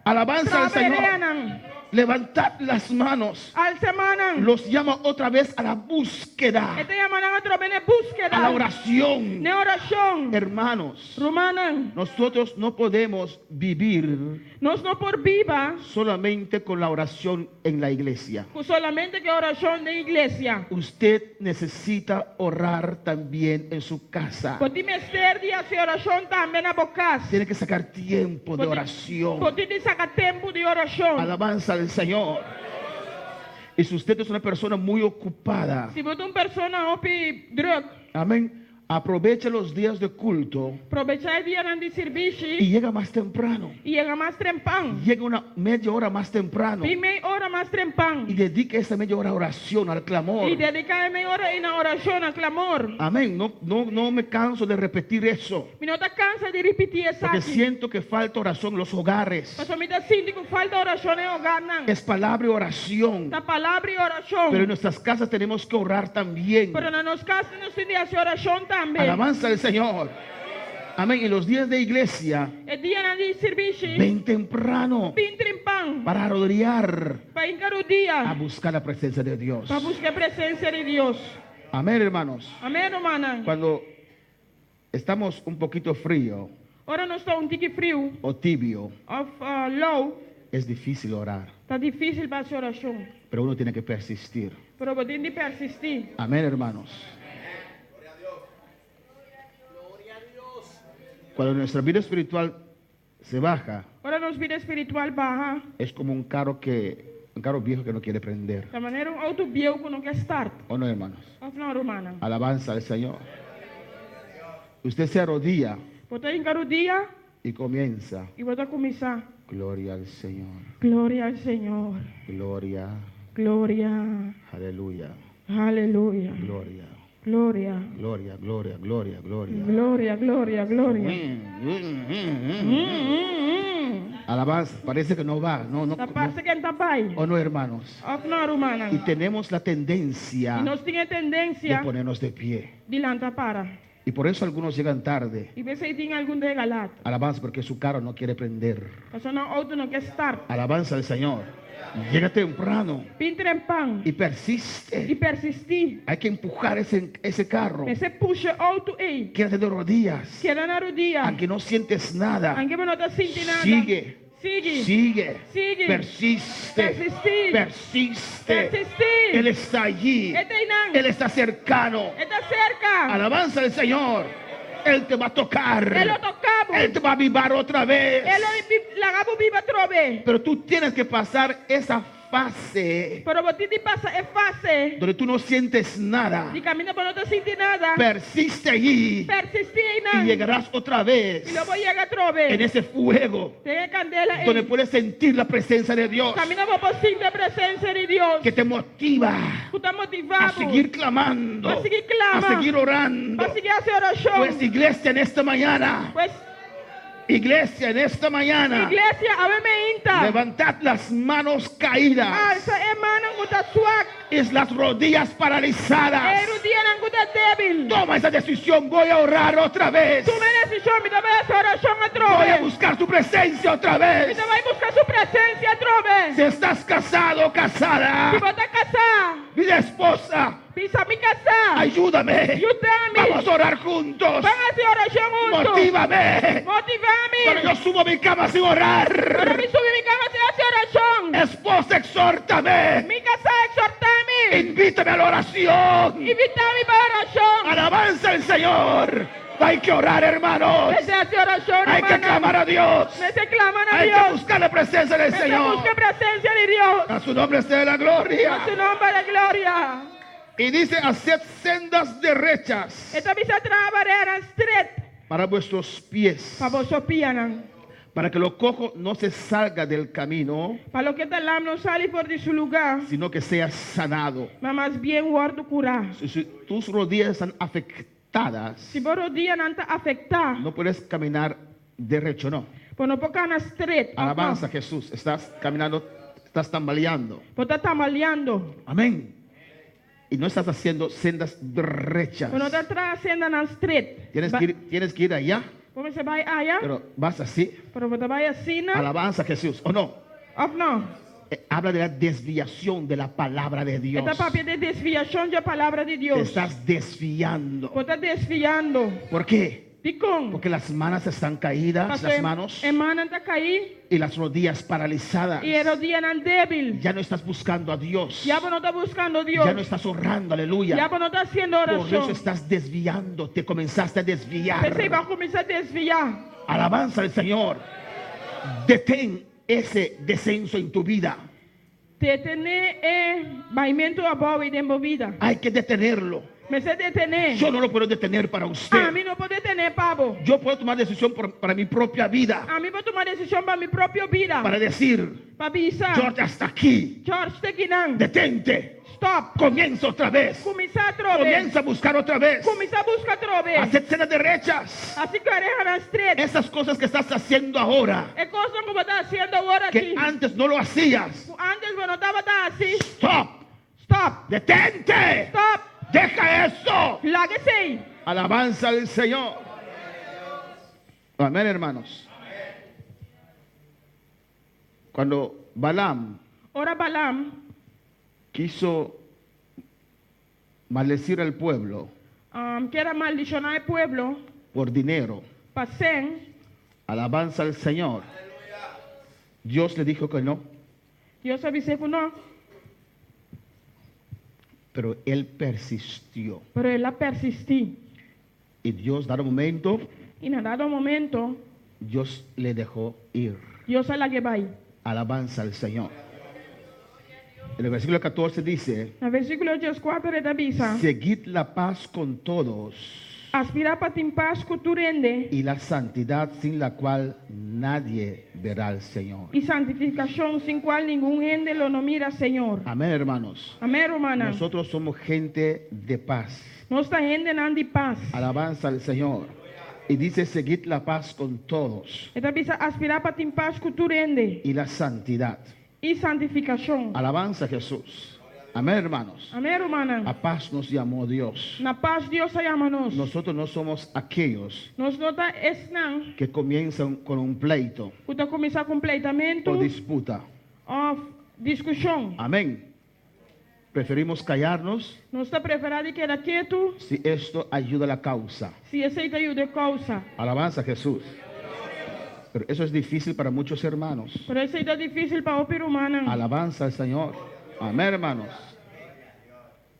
Alabanza al Señor. Traha bereanan. Levantad las manos. Alsa mannan. Los llama otra vez a la búsqueda, E ta yama nan atrobe na búskeda. a la oración. Na orashon. Hermanos, Rumannan. nosotros no podemos vivir Nos no por biba solamente con la oración en la iglesia. ku solamente ku orashon den iglesia. Usted necesita orar también en su casa. Bo tin mester di hasi orashon tambe na bo kas. Tiene que sacar tiempo de oración. Bo tin di saka tempu di orashon. Alabanza al Señor. Y si usted es una persona muy ocupada, Si bo ta un persona hopi drùk, amén, aprovecha los días de culto probechá e dianan di sirbishi y llega más temprano. i yega mas trempan. Llega una media hora más temprano Bin mei ora mas trempan. y dedica esa media hora a oración, al clamor. I dediká e mei ora ei na orashon, na klamor. Amén. No, no, no me canso de repetir eso. Mi no ta kansa di ripití Porque esaki. siento que falta oración en los hogares. Pasobra mi ta sinti ku falta orashon den hogarnan. Es palabra y oración. Ta palabra i orashon. Pero en nuestras casas tenemos que orar también. Pero na nos kas nos tin di hasi orashon tambe. Alabanza al Señor. Amén. En los días de iglesia, E dianan di sirbishi. ven temprano Bin trempan. para arrodillar Pa hinka rudia. a buscar la presencia de Dios. Pa buska e presensia di Dios. Amén, hermanos. Amèn, rumannan. Cuando estamos un poquito frío Ora nos ta un tiki friu o tibio, òf lou, es difícil orar, ta difísil pa hasi orashon. pero uno tiene que persistir. Pero bo tin di persistí. Amén, hermanos. Cuando nuestra vida espiritual se baja, Ora nos bida espiritual baha, es como un carro que un carro viejo que no quiere prender. ta manera un outo bieu ku no ke start. ¿O no, hermanos? Òf no, rumannan? Alabanza al Señor. Usted se arrodilla Bo ta hinka rudia y comienza. i bo ta kuminsá. Gloria al Señor. Gloria al Señor. Gloria. Gloria. Aleluya. Aleluya. Gloria. Gloria. Gloria, gloria, gloria, gloria. Gloria, gloria, gloria. Alabanza, parece que no va, no, no, Ta no. parse ku e n' ta bai. ¿O no, hermanos? Òf no, rumannan. Y tenemos la tendencia I nos tin de tendensia ponernos de pie. di lanta para. Y por eso algunos llegan tarde. I p'esei tin algun ta yega lat. Alabanza, porque su carro no quiere prender. Pasobra nan outo no ke start. Alabanza al Señor. Llega temprano Bin trempan. y persiste. I persistí. Hay que empujar ese carro. Mester pusha e outo ei. Quédate de rodillas. Keda na rudia. Aunque no sientes nada. Aunke bo no ta sinti nada. Sigue. Sigui. Sigue. Sigui. Persiste. Persistí. Persiste. Persistí. Él está allí. E ta einan. Él está cercano. E ta serka. Alabanza al Señor. Él te va a tocar. E lo toka bo. Él te va a avivar otra vez. E lo laga bo biba atrobe. Pero tú tienes que pasar esa fase Pero bo tin di pasa e fase donde tú no sientes nada. di kaminda bo no ta sinti nada. Persiste allí Persistí einan. y llegarás otra vez I lo bo yega atrobe. en ese fuego Den e kandela donde ei. puedes sentir la presencia de Dios Kaminda bo por sinti e presensia di Dios. que te motiva Ku ta motivá a bo. seguir clamando, Pa sigui klama. a seguir orando. Pa sigui hasi orashon. Pues, iglesia, en esta mañana, Pues iglesia, en esta mañana, iglesia, awe mainta. levantad las manos caídas Alsa e mannan ku ta suak. y las rodillas paralizadas. E rudianan ku ta débil. Toma esa decisión, voy a orar otra vez. Tuma e desishon, mi ta bai hasi orashon Voy a atrobe. buscar tu presencia otra Mi vez. ta bai buska su presensia atrobe. Si estás casado, casada, Si bo ta kasá, mi esposa, bisa mi kasá. ayúdame. Yuda mi. Vamos a orar juntos. Ban hasi orashon huntu. Motívame. Motivá mi. Cuando yo subo a mi cama sin orar. Ora mi subi mi kama sin hasi orashon. Esposa, exhórtame. Mi kasá, ekshortá mi. Invítame a la oración. Invitá mi pa orashon. Alabanza al Señor. Hay que orar, hermanos. Mester hasi orashon, Hay que rumannan. clamar a Dios. Mester klama na Hay que Dios. buscar la presencia del Mester Señor. buska presensia di Dios. A su nombre sea la gloria. Na su nòmber e gloria. Y dice, haced sendas derechas E ta bisa traha bareranan stret para vuestros pies, pa boso pianan. para que lo cojo no se salga del camino, Pa loke ta lam no sali for di su lugá, sino que sea sanado. ma mas bien wòrdu kurá. Si tus rodillas están afectadas, Si bo rudianan ta afektá, no puedes caminar derecho, no. bo no por kana stret. Alabanza a Jesús. Estás caminando, estás tambaleando. Bo ta tambaleando. Amén. Y no estás haciendo sendas derechas. Bo no ta traha sendanan stret. Tienes que ir allá, Bo mester bai aya, pero vas así. pero bo ta bai asina, Alabanza a Jesús. ¿O no? òf no? Habla de la desviación de la palabra de Dios. E ta papia di desviashon di e palabra di Te Dios. estás desviando. Bo ta desviando. ¿Por qué? Dikon? Porque las manos están caídas, Paso las manos, e mannan ta kai y las rodillas paralizadas. i e rudianan débil. Ya no estás buscando a Dios. Ya bo no ta buskando Dios. Ya no estás orando, aleluya. Ya bo no ta hasiendo Por eso orashon. estás desviando, te comenzaste a desviar. P'esei b'a kuminsá desviá. Alabanza al Señor. Detén ese descenso en tu vida. Detené e baimentu abou den bo bida. Hay que detenerlo. Mester detené. Yo no lo puedo detener para usted. Ami no por detené pa bo. Yo puedo tomar decisión para mi propia vida. Ami por tuma desishon pa mi propio bida. Para decir, Pa bisa. George, hasta aquí. George, te akinan. Detente. Stop. Comienza otra vez. Kuminsá atrobe. Comienza a buscar otra vez. Kuminsá buska atrobe. Haced sendas derechas. Hasi bareranan stret. Esas cosas que estás haciendo ahora, E kosnan ku bo ta hasiendo awor que aki. antes no lo hacías. Antes bo no tabata hasi. Stop. Stop. Detente. Stop. Deja eso. Laga esei. Alabanza al Señor. Amén, hermanos. Cuando Balaam Ora Balaam quiso maldecir al pueblo ker a maldishoná e pueblo por dinero, pa sèn, alabanza al Señor. Dios le dijo que no, Dios a bis'é ku no, pero él persistió. pero el a persistí. Y Dios, dado momento, I na dado momento, Dios le dejó ir. Dios a lag'é bai. Alabanza al Señor. En el versículo 14 dice, Na versíkulo 14 e ta bisa, seguid la paz con todos Aspirá pa tin pas ku tur hende y la santidad sin la cual nadie verá al Señor. i santifikashon sin kual ningun hende lo no mira Señor. Amén, hermanos. Amèn, rumannan. Nosotros somos gente de paz. Nos ta hendenan di pas. Alabanza al Señor. Y dice, seguid la paz con todos E ta bisa aspirá pa tin pas ku tur hende y la santidad. i santifikashon. Alabanza a Jesús. Amén, hermanos. Amèn, rumannan. A paz nos llamó Dios. Na pas Dios a yama nos. Nosotros no somos aquellos Nos no ta esnan que comienzan con un pleito ku ta kuminsá ku pleitamentu o disputa. òf diskushon. Amén. Preferimos callarnos Nos ta preferá di keda ketu si esto ayuda a la causa. si esei ta yuda e kousa. Alabanza a Jesús. Pero eso es difícil para muchos hermanos. Pero esei ta difísil pa hopi rumannan. Alabanza al Señor. Amén, hermanos.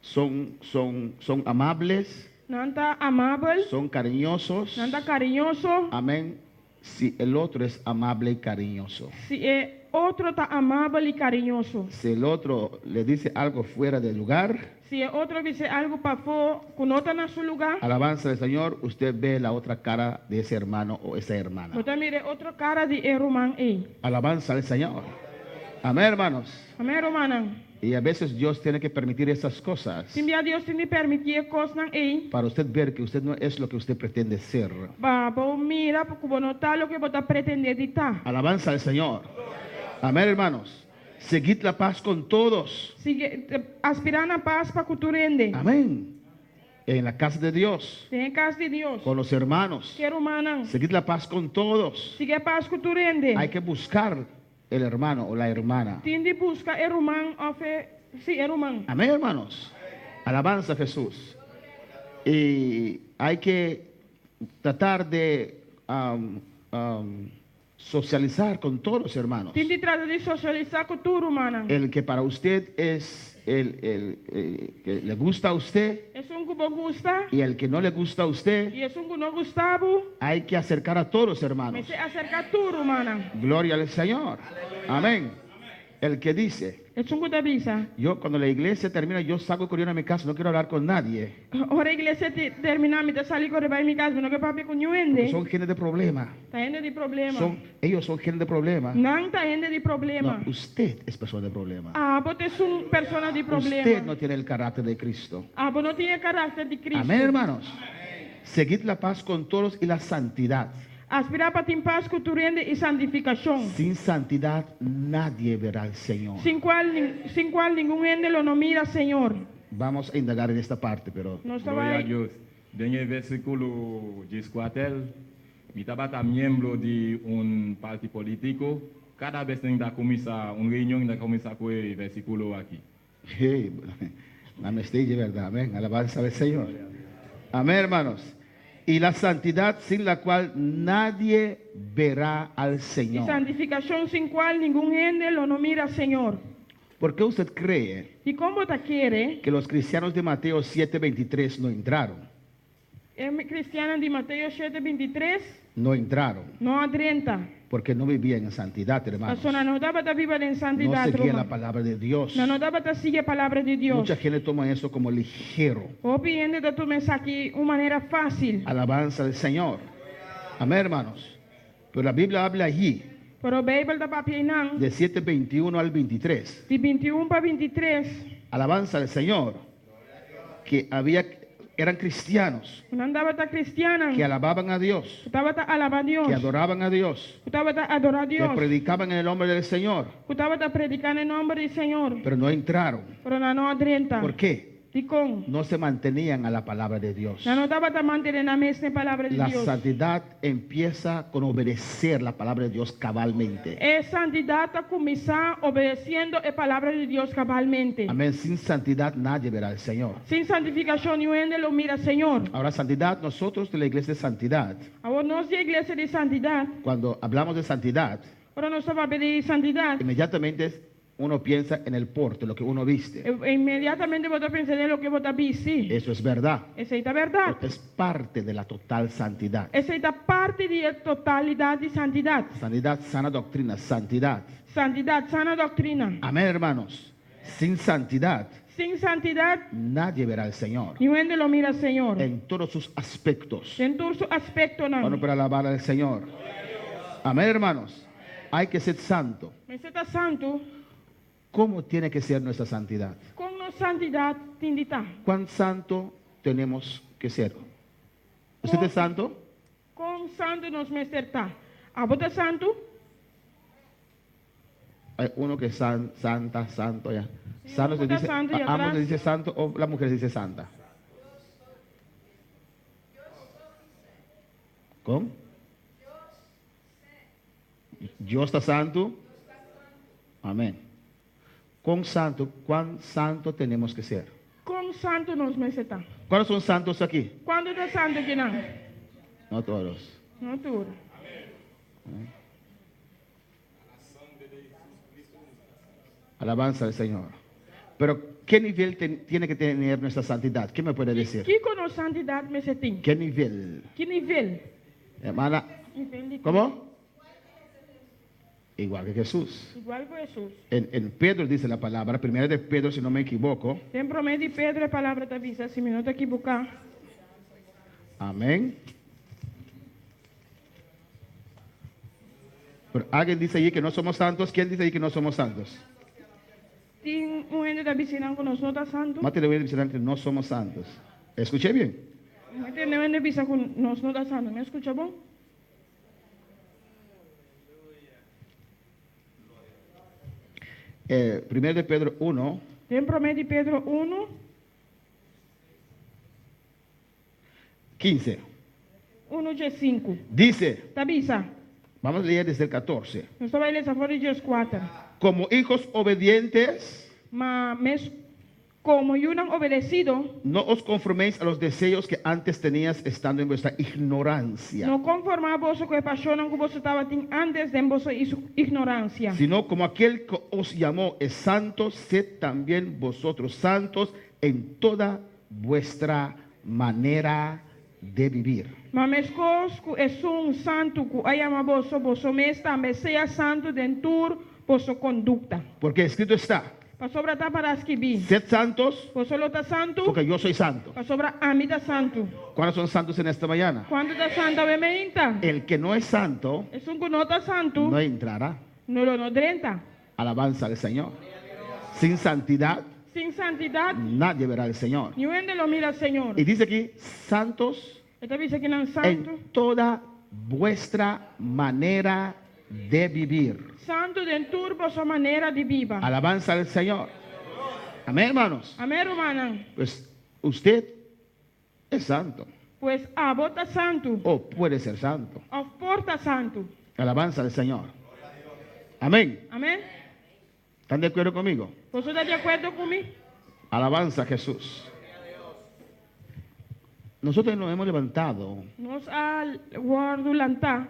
Son, son, son amables, Nan ta amabel, son cariñosos. Nan ta kariñoso. Amén. Si el otro es amable y cariñoso. Si e otro ta amabel i kariñoso. Si el otro le dice algo fuera de lugar, Si e otro bis'é algu pafó ku no ta na su lugá. Alabanza al Señor, usted ve la otra cara de ese hermano o esa hermana. Bo ta mira e otro kara di e ruman ei. Alabanza al Señor. Amén, hermanos. Amén, rumannan. Y a veces Dios tiene que permitir esas cosas Tin bia Dios tin di permití e kosnan ei. Para usted ver que usted no es lo que usted pretende ser. Pa bo mira ku bo no ta loke bo ta pretendé di ta. Alabanza al Señor. Amén, hermanos. Seguid la paz con todos. Sigui aspirá na pas pa ku tur hende. Amén. En la casa de Dios. Den e kas di Dios. Con los hermanos. Ku e rumannan. Seguid la paz con todos. Sigui e pas ku tur hende. Hay que buscar el hermano o la hermana. Tin di buska e ruman òf e, sí, e ruman. Amén, hermanos. Alabanza a Jesús. Y hay que tratar de socializar con todos los hermanos. Tin di trata di sosialisá ku tur rumannan. El que para usted es el que le gusta a usted Esun ku bo gusta. Y el que no le gusta a usted, I esun ku no gusta bo. Hay que acercar a todos los hermanos. Mester aserká tur rumannan. Gloria al Señor. Amén. El que dice, Esun ku ta bisa. Yo cuando la iglesia termina, yo salgo corriendo a mi casa, no quiero hablar con nadie. Ora iglesia terminá, mi ta sali kore bai mi kas, mi no ke papia ku niun hende. Porque son gente de problema. Ta hende di problema. Ellos son gente de problema. Nan ta hende di problema. No, usted es persona de problema. Abo ta esun persona di problema. Usted no tiene el carácter de Cristo. Abo no tin e karakter di Cristo. Amén, hermanos. Seguid la paz con todos y la santidad. Aspirá pa tin pas ku tur hende i santifikashon. Sin santidad nadie verá al Señor. Sin kual sin kual ningun hende lo no mira Señor. Vamos a indagar en esta parte, pero. Nos ta Gloria a bai. Dios. Den e versíkulo dieskuater, Mi tabata miembro di un parti polítiko. Kada bes nan ta kuminsá un reunion, nan ta kuminsá ku e versíkulo aki. Hey, nan mester dje berdad. Amén. Alabanza al Señor. Amén, hermanos. Y la santidad sin la cual nadie verá al I Señor. santifikashon sin kual ningun hende lo no mira Señor. ¿Por qué usted cree Dikon bo ta kere? Que los cristianos de Mateo 7, 23 no entraron? E kristiannan di Mateo shete bintitres. No entraron. No a drenta. Porque no vivían en santidad, hermanos. Pasobra nan no tabata biba den No santidat, seguían ruman. la palabra de Dios. Nan no tabata sigui e palabra di Dios. Mucha gente toma eso como ligero. Hopi hende ta tuma esaki un manera fásil. Alabanza al Señor. Amén, hermanos. Pero la Biblia habla allí. Pero Beibel ta papia einan. De 7, 21 al 23. Di bintiun pa bintitres. Alabanza al Señor. Que había, eran cristianos. Ku nan tabata kristiannan. Que alababan a Dios. Ku tabata alabá Dios. Que adoraban a Dios. Ku tabata adorá Dios. Que predicaban en el nombre del Señor. Ku tabata prediká na e nòmber di Señor. Pero no entraron. Pero nan no a drenta. ¿Por qué? Dikon? No se mantenían a la palabra de Dios. Nan no tabata mantené nan mes na e palabra di La Dios. santidad empieza con obedecer la palabra de Dios cabalmente. E santidat ta kuminsá obedesiendo e palabra di Dios kabalmente. Amén. Sin santidad nadie verá al Señor. Sin santifikashon niun hende lo mira Señor. Ahora, santidad, nosotros de la iglesia de santidad, Awor nos di e iglesia di santidat. Cuando hablamos de santidad, Ora nos ta papia di santidat. Inmediatamente uno piensa en el porte, lo que uno viste. Inmediatamente bo ta pensa den loke bo ta bisti. Eso es verdad. Esei ta bèrdat. Es parte de la total santidad. Esei ta parti di e totalidat di santidat. Santidad, sana doctrina, santidad. Santidat, sana doktrina. Amén, hermanos. Sin santidad. Sin santidat. Nadie verá al Señor. Niun hende lo mira Señor. En todos sus aspectos. Den tur su aspektonan. Bueno, para alabar al Señor. Amén, hermanos. Hay que ser santo. Mester ta santu. ¿Cómo tiene que ser nuestra santidad? Kon nos santidat tin di ta? ¿Cuán santo tenemos que ser? ¿Usted es santo? Kon santu nos mester ta? Abo ta santu? Hay uno que es santa, santo ya. Sí, Santo se uno dice, está santo y a ambos atrás. se dice santo o la mujer se dice santa. ¿Cómo? Dios ta santo. Amén. Con santo, ¿cuán santo tenemos que ser? Kon santu nos mester ta? ¿Cuántos son santos aquí? Kuantu ta santu akinan? No todos. No tur. Alabanza al Señor. Pero, ¿qué nivel tiene que tener nuestra santidad? ¿Qué me puede decir? Kiko nos santidat mester tin? ¿Qué nivel? Ki nivel? Hermana, Nivel di ¿cómo? Igual que Jesús. Igual ku Hesus. En Pedro dice la palabra, primera de Pedro, si no me equivoco. Den promé di Pedro e palabra ta bisa, si mi no ta ekiboká. Amén. Pero alguien dice allí que no somos santos. ¿Quién dice allí que no somos santos? Tin un hende ta bisa einan ku nos no ta santu? Mate le voy a decir que no somos santos. Escuché bien. Mi tende un hende bisa ku nos no ta santu. Mi a skucha bon? Primero de Pedro 1. Den promé di Pedro unu. 15. Unu dje sinku. Dice. Ta bisa. Vamos a leer desde el 14. Nos ta bai lesa for di dieskuater. Como hijos obedientes. Ma mes komo yunan obedesido. No os conforméis a los deseos que antes tenías estando en vuestra ignorancia. No konformá boso ku e pashonnan ku boso tabatin ántes den boso ignoransia. Sino como aquel que os llamó es santo, sed también vosotros santos en toda vuestra manera de vivir. Ma meskos ku esun santu ku a yama boso, boso mes tambe sea santu den tur boso kondukta. Porque escrito está. Pasobra ta para skibí. Sed santos. Boso lo ta santu. Porque yo soy santo. Pasobra ami ta santu. Cuántos son santos en esta mañana? Kuantu ta santu awe meinta? El que no es santo. Esun ku no ta santu. No entrará. No lo no drenta. Alabanza al Señor. Sin santidad. Sin santidat. Nadie verá al Señor. Niun hende lo mira Señor. Y dice aquí, santos. E ta bisa kinan santu. En toda vuestra manera de vivir. Santu den tur boso manera di biba. Alabanza al Señor. Amén, hermanos. Amén, rumannan. Pues usted es santo. Pues abo ta santu. O puede ser santo. Of por ta santu. Alabanza al Señor. Amén. Amén. Están de acuerdo conmigo? Boso ta di akuerdo ku mi? Alabanza a Jesús. Nosotros nos hemos levantado. Nos a wòrdu lantá.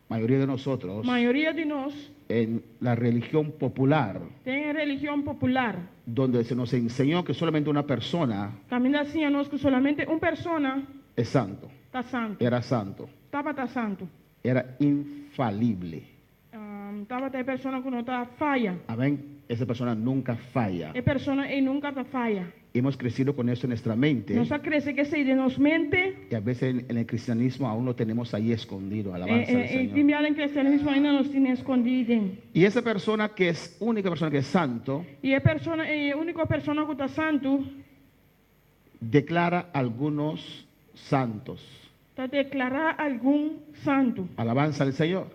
Mayoría de nosotros. Mayoria di nos. En la religión popular. Den e religion popular. Donde se nos enseñó que solamente una persona. Kaminda a siña nos ku solamente un persona. Es santo. Ta santu. Era santo. Tabata santu. Era infalible. Tabata e persona ku no ta faya. Amén. Esa persona nunca falla. E persona ei nunka ta faya. Hemos crecido con eso en nuestra mente. Nos a krese ku esei den nos mente. Y a veces en el cristianismo aún lo tenemos ahí escondido. Alabanza al E Señor. tin bia den kristianismo ainda nos tin eskondí den. Y esa persona que es única persona que es santo. I e persona ei e úniko persona ku ta santu. Declara algunos santos. Ta deklará algun santu. Alabanza al Señor.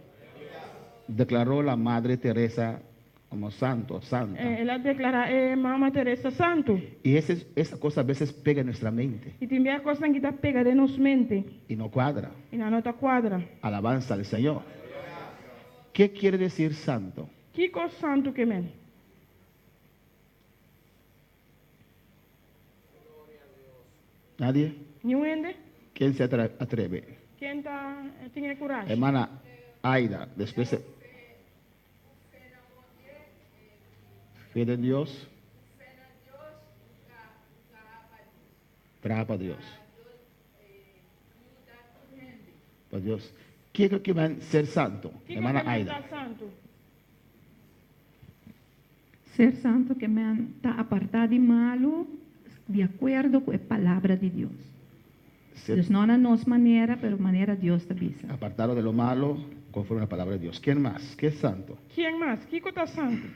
Declaró la Madre Teresa como santo, santa. El a deklará e Mama Teresa santu. Y ese, esa cosa a veces pega en nuestra mente. I tin bia kosnan ki ta pega den nos mente. Y no cuadra. I nan no ta kuadra. Alabanza al Señor. ¿Qué quiere decir santo? Kiko santu ke men? Nadie? Niun hende? ¿Quién se atreve? Ken ta tin e kurashi? Hermana Aida, después de... Fe en Dios. Traha pa Dios. Pa Dios. Kiko ke men ser santo? Hermana Aida. Ser santo ke men ta apartá di malu di akuerdo ku e Palabra di Dios. Dus no na nos manera, pero manera Dios ta bisa. Apartado de lo malo conforme a la palabra de Dios. Ken mas? Ke es santo? Ken mas? Kiko ta santo?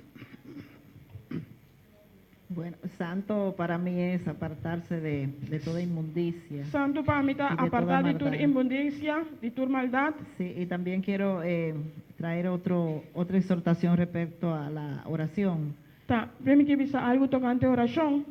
Bueno, santo para mí es apartarse de, de toda inmundicia. Santo pa mi ta Y de toda apartá di tur maldad. inmundicia, di tur maldat. Sí, y también quiero eh, traer otro, otra exhortación respecto a la oración. Tambe mi ke bisa algu tokante orashon.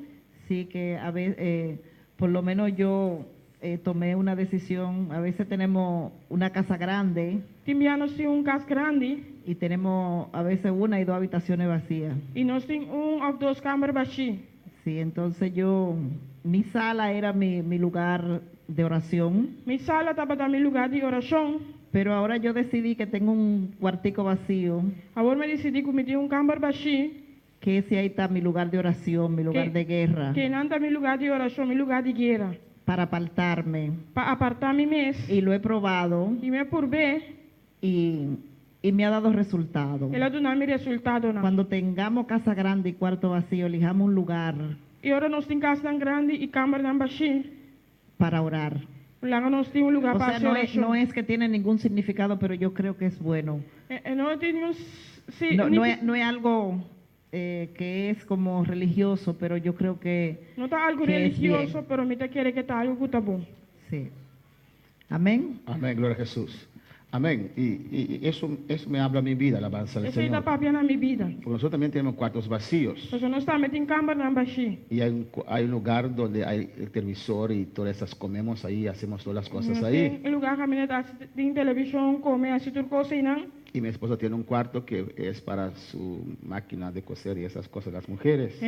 Sí, que a veces, eh, por lo menos yo eh, tomé una decisión, a veces tenemos una casa grande Tin bia nos tin un kas grandi. y tenemos a veces una y dos habitaciones vacías. I nos tin un òf dos kamber bashí. Sí, entonces yo, mi sala era mi, mi lugar de oración. Mi sala tabata mi lugá di orashon. Pero ahora yo decidí que tengo un cuartico vacío. Awor mi a disidí ku mi tin un kamber bashí. Que ese ahí está mi lugar de oración, mi lugar de guerra, Ku einan ta mi lugá di orashon, mi lugá di guera. Para apartarme. Pa apartá mi mes. Y lo he probado I mi a purb'é. y me ha dado resultado. El a duna mi resultadonan. Cuando tengamos casa grande y cuarto vacío, elijamos un lugar I ora nos tin kasnan grandi i kambernan bashí, para orar. Laga nos tin un lugá O pa sea, hasi no es, orashon. no es que tiene ningún significado, pero yo creo que es bueno. E, e no tin ningun si, No, no es, no es algo que es como religioso, pero yo creo que No ta algu que es religioso, bien. pero mi ta kere ku ta algu ku ta bon. Sí. Amén. Amén, gloria a Jesús. Amén. Y eso me habla a mi vida, alabanza al Esei ta Señor. papia na mi bida. Porque nosotros también tenemos cuartos vacíos. Pasobra nos tambe tin kambernan bashí. Y hay un lugar donde hay el televisor y todas esas, comemos ahí, hacemos todas las cosas ahí. Tin un lugá kaminda tin televishon, kome, hasi tur kos einan. Y mi esposa tiene un cuarto que es para su máquina de coser y esas cosas, las mujeres.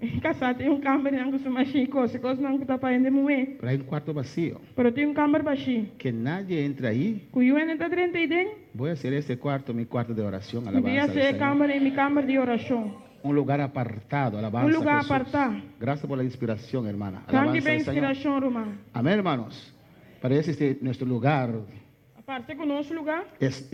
Mi kasá tin un kamber ku su mashin di kose, kosnan ku ta pa hende muhé. Pero hay un cuarto vacío. Pero tin un kamber bashí. Que nadie entra ahí. Ku niun hende no ta drenta eiden. Voy a hacer este cuarto mi cuarto de oración, Mi ta alabanza al hasi e Señor. kamber ei mi kamber di orashon. Un lugar apartado, alabanza Un lugá a Jesús. apartá. Gracias por la inspiración, hermana. Danki Alabanza pa al Señor. inspirashon, ruman. Amén, hermanos. Parece este nuestro lugar, Parse ku nos lugá.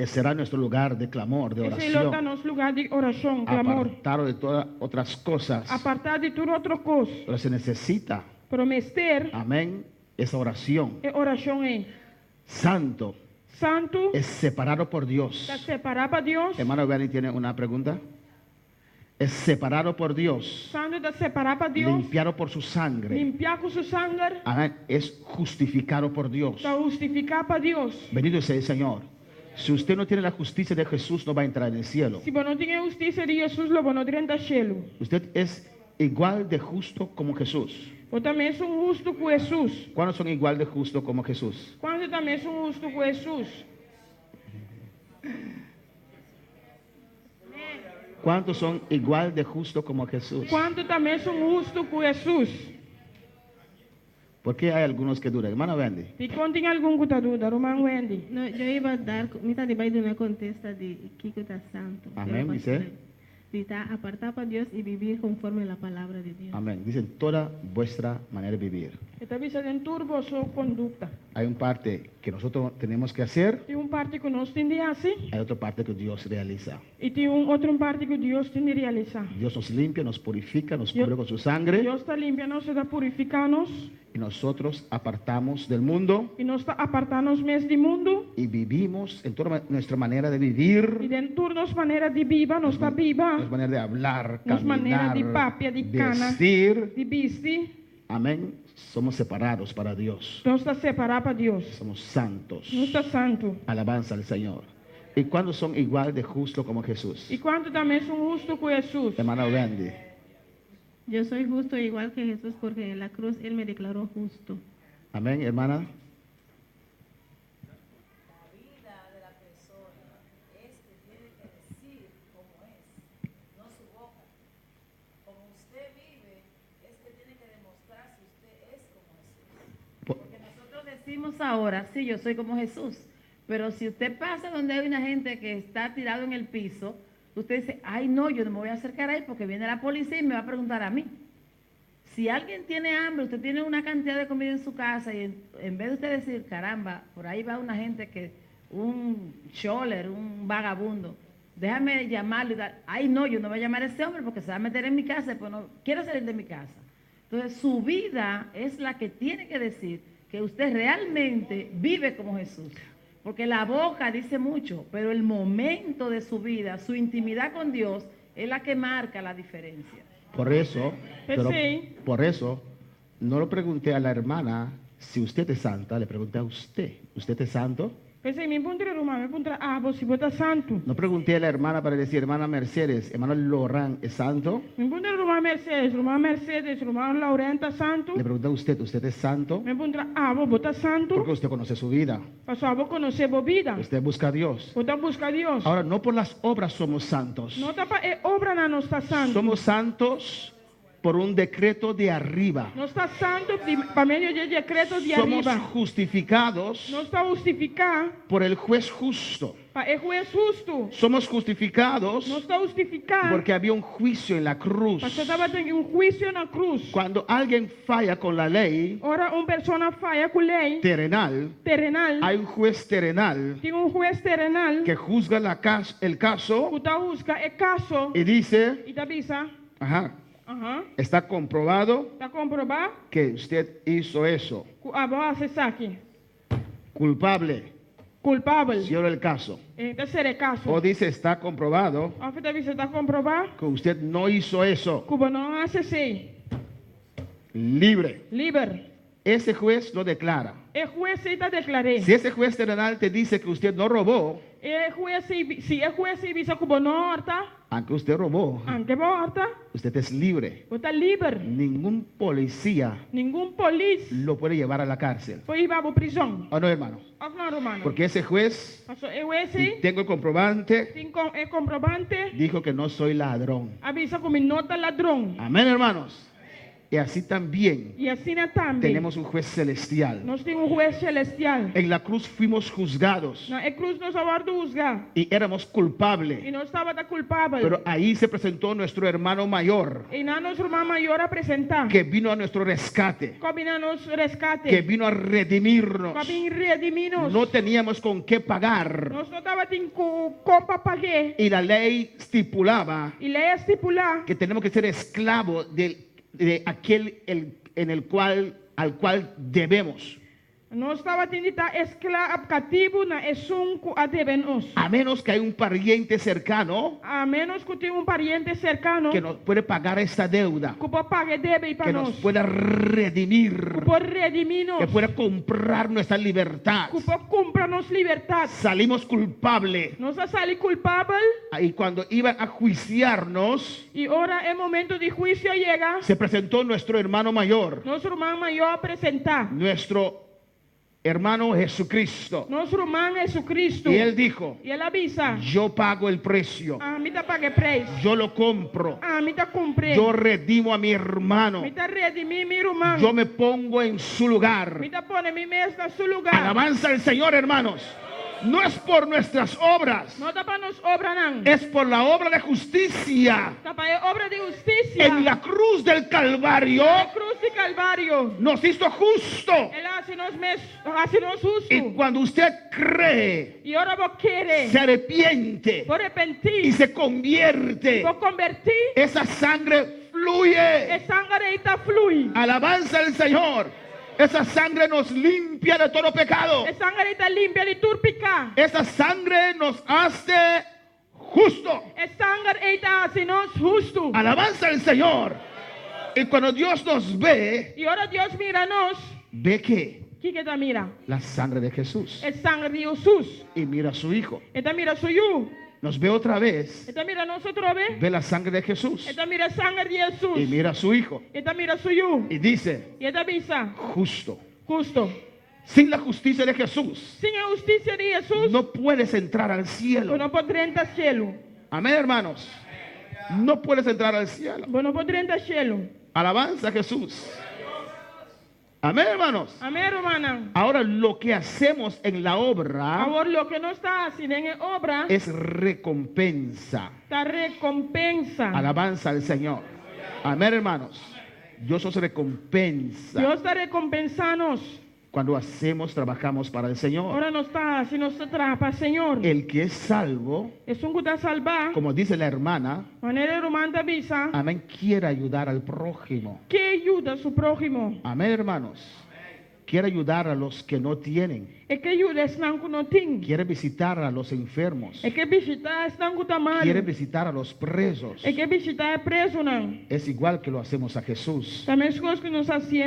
será nuestro lugar de clamor, de Esei lo ta oración. nos lugá di orashon, klamor. Apartado de todas otras cosas. Apartá di tur otro kos. Pero se necesita, Pero mester amén, esa oración. e orashon ei. Santo Santu es separado por Dios. ta separá pa Dios. Hermano Bernie tiene una pregunta. Es separado por Dios, Santu ta separá pa Dios. limpiado por su sangre. Limpiá ku su sanger. Amén. Es justificado por Dios. Ta hustifiká pa Dios. Bendito sea el Señor. Si usted no tiene la justicia de Jesús, no va a entrar en el cielo. Si bo no tin e hustisia di Hesus, lo bo no drenta shelu. Usted es igual de justo como Jesús. Bo ta mesun hustu ku Hesus. ¿Cuántos son igual de justo como Jesús? Kuantu ta mesun hustu ku Hesus? ¿Cuántos son igual de justo como Jesús? Kuantu ta mesun hustu ku Hesus? ¿Por qué hay algunos que dudan? Hermana Wendy. Dikon tin algun ku ta duda, ruman Wendy. No, yo iba a dar, mi tabata bai duna kontesta di kiko ta santu. Amén, Pero dice. Di ta apartá pa Dios y vivir conforme a la palabra de Dios. Amén. Dicen toda vuestra manera de vivir. E ta bisa den tur boso kondukta. Hay un parte que nosotros tenemos que hacer, Tin un parti ku nos tin di hasi hay otra parte que Dios realiza. i tin un otro parti ku Dios tin di realisá. Dios nos limpia, nos purifica, nos Dios- cubre con su sangre Dios ta limpia nos, ta purifiká nos y nosotros apartamos del mundo i nos ta apartá nos mes di mundu y vivimos en toda nuestra manera de vivir, i den tur nos manera di biba, nos ta biba, nuestra manera de hablar, Nos manera di caminar, papia, di kana. vestir. Di bisti, Amén. Somos separados para Dios. nos ta separá pa Dios. Somos santos. Nos ta santu. Alabanza al Señor. ¿Y cuándo son igual de justo como Jesús? I kuantu ta mesun hustu ku Hesus? Hermana Wendy. Yo soy justo igual que Jesús porque en la cruz Él me declaró justo. Amén, hermana. La vida de la persona es que tiene que decir cómo es, no su boca. Como usted vive, es que tiene que demostrar si usted es como Jesús. Porque nosotros decimos ahora, sí, yo soy como Jesús, pero si usted pasa donde hay una gente que está tirado en el piso, usted dice, ay no, yo no me voy a acercar ahí porque viene la policía y me va a preguntar a mí. Si alguien tiene hambre, usted tiene una cantidad de comida en su casa y en vez de usted decir, caramba, por ahí va una gente que, un choler, un vagabundo, déjame llamarlo y dar, ay no, yo no voy a llamar a ese hombre porque se va a meter en mi casa, pues no quiero salir de mi casa. Entonces su vida es la que tiene que decir que usted realmente vive como Jesús. Porque la boca dice mucho, pero el momento de su vida, su intimidad con Dios, es la que marca la diferencia. Por eso, pero Sí. por eso, no lo pregunté a la hermana si usted es santa, le pregunté a usted. ¿Usted es santo? P'esei mi n' puntra ruman, mi a puntra abo si bo ta santu. No pregunté a la hermana para decir, hermana Mercedes, hermano Lorán es santo. Mi n' puntra ruman Mercedes, ruman Mercedes, ruman Laurent ta santu. Le pregunté a usted, ¿usted es santo? Mi a puntra abo, bo ta santu. Porque usted conoce su vida. Paso abo konosé bo bida. Usted busca a Dios. Bo ta buska Dios. Ahora, no por las obras somos santos. No ta pa e obranan nos ta santu. Somos santos por un decreto de arriba. Nos ta santu pa medio di dekreto di Somos ariba. justificados Nos ta hustifiká por el juez justo. Pa e hues hustu. Somos justificados Nos ta hustifiká. porque había un juicio en la cruz. Pasobra tabatin un huisio na krus. Cuando alguien falla con la ley Ora un persona faya ku lei terrenal, terenal, hay un juez terrenal tin un hues terenal que juzga el caso ku ta husga e kaso y dice, i ta bisa, ajá, ajá, está comprobado ta komprobá que usted hizo eso. ku abo a hasi esaki. Culpable. Kulpabel. Cierro el caso. E ta sera e kaso. O dice, está comprobado Òf e ta bisa ta komprobá que usted no hizo eso. ku bo no a hasi esei. Libre. Liber. Ese juez lo declara. E hues ei ta deklar'é. Si ese juez terrenal te dice que usted no robó, E hues ei, si e hues ei bisa ku bo no a hòrta, aunque usted robó, aunke bo a hòrta, usted es libre. bo ta liber. Ningún policía Ningun polis lo puede llevar a la cárcel. por hiba bo prizòn. ¿O no, hermano? Òf no, ruman? Porque ese juez, Paso e hues y ei, tengo el comprobante, tin e komprobante, dijo que no soy ladrón. a bisa ku mi no ta ladron. Amén, hermanos. Y así también I asina tambe tenemos un juez celestial. nos tin un hues selestial. En la cruz fuimos juzgados Na e krus nos a wòrdu husgá y éramos i culpables. nos tabata kulpabel. Pero ahí se presentó nuestro hermano mayor, Einan nos ruman mayó a presentá. que vino a nuestro rescate, Ku a bin na nos reskate. que vino a redimirnos. Ku a bin redimí nos. No teníamos con qué pagar. Nos no tabatin ku kon pa paga. Y la ley estipulaba I lei a stipulá que tenemos que ser esclavos de aquel en el cual, al cual debemos. Nos tabatin di ta esklabo, katibu na esun ku a debe nos. A menos que hay un pariente cercano A ménos ku tin un pariente serkano que nos puede pagar esta deuda, ku por paga e debe pa que nos nos. pueda redimir, Ku por redimí nos. que pueda comprar nuestra libertad. Ku por kumpra nos libertat. Salimos culpables. Nos a sali kulpabel Y cuando iban a juiciarnos, i ora e momento di huisio a yega, se presentó nuestro hermano mayor, nos ruman mayó a presentá. nuestro hermano Jesucristo. Nos ruman Jesucristo. Y él dijo, I el a bisa, yo pago el precio, ami ta paga e preis. yo lo compro, Ami ta kumpr'é. yo redimo a mi hermano, Mi ta redimí mi ruman. yo me pongo en su lugar. Mi ta pone mi mes na su lugá. Alabanza al Señor, hermanos. No es por nuestras obras, No ta pa nos obranan. es por la obra de justicia. Ta pa e obra di hustisia. En la cruz del Calvario Na krus di Kalvario. nos hizo justo. El a hasi nos mes, hasi nos hustu. Y cuando usted cree, I ora bo kere. se arrepiente Bo arepentí. y se convierte, Bo konvertí. esa sangre fluye. E sanger ei ta flui. Alabanza al Señor. Esa sangre nos limpia de todo pecado. E sanger ei ta limpia di tur piká. Esa sangre nos hace justo. E sanger ei ta hasi nos hustu. Alabanza al Señor. Y cuando Dios nos ve, I ora Dios mira nos, ve que kiko e ta mira? la sangre de Jesús. E sanger di Hesus. Y mira a su hijo. E ta mira su yu. Nos ve otra vez, E ta mira nos otro be. ve la sangre de Jesús. E ta mira sanger di Hesus. Y mira a su hijo. E ta mira su yu. Y dice, I e ta bisa, justo. hustu. Sin la justicia de Jesús, Sin e hustisia di Hesus, no puedes entrar al cielo. bo no por drenta shelu. Amén, hermanos. No puedes entrar al cielo. Bo no por drenta shelu. Alabanza a Jesús. Amén, hermanos. Amèn, rumannan. Ahora lo que hacemos en la obra Awor loke nos ta hasi den e obra es recompensa. ta rekompensa. Alabanza al Señor. Amén, hermanos. Dios nos recompensa Dios ta rekompensá nos. cuando hacemos, trabajamos para el Señor. Ora nos ta hasi, nos ta traha pa Señor. El que es salvo, Esun ku ta salbá, como dice la hermana, manera e ruman ta bisa, amén, quiere ayudar al prójimo. ke yuda su próhimo. Amén, hermanos. Quiere ayudar a los que no tienen. E ke yuda esnan ku no tin. Quiere visitar a los enfermos. E ke bishitá esnan ku ta malu. Quiere visitar a los presos. E ke bishitá e prezunan. Es igual que lo hacemos a Jesús. Ta meskos ku nos ta hasi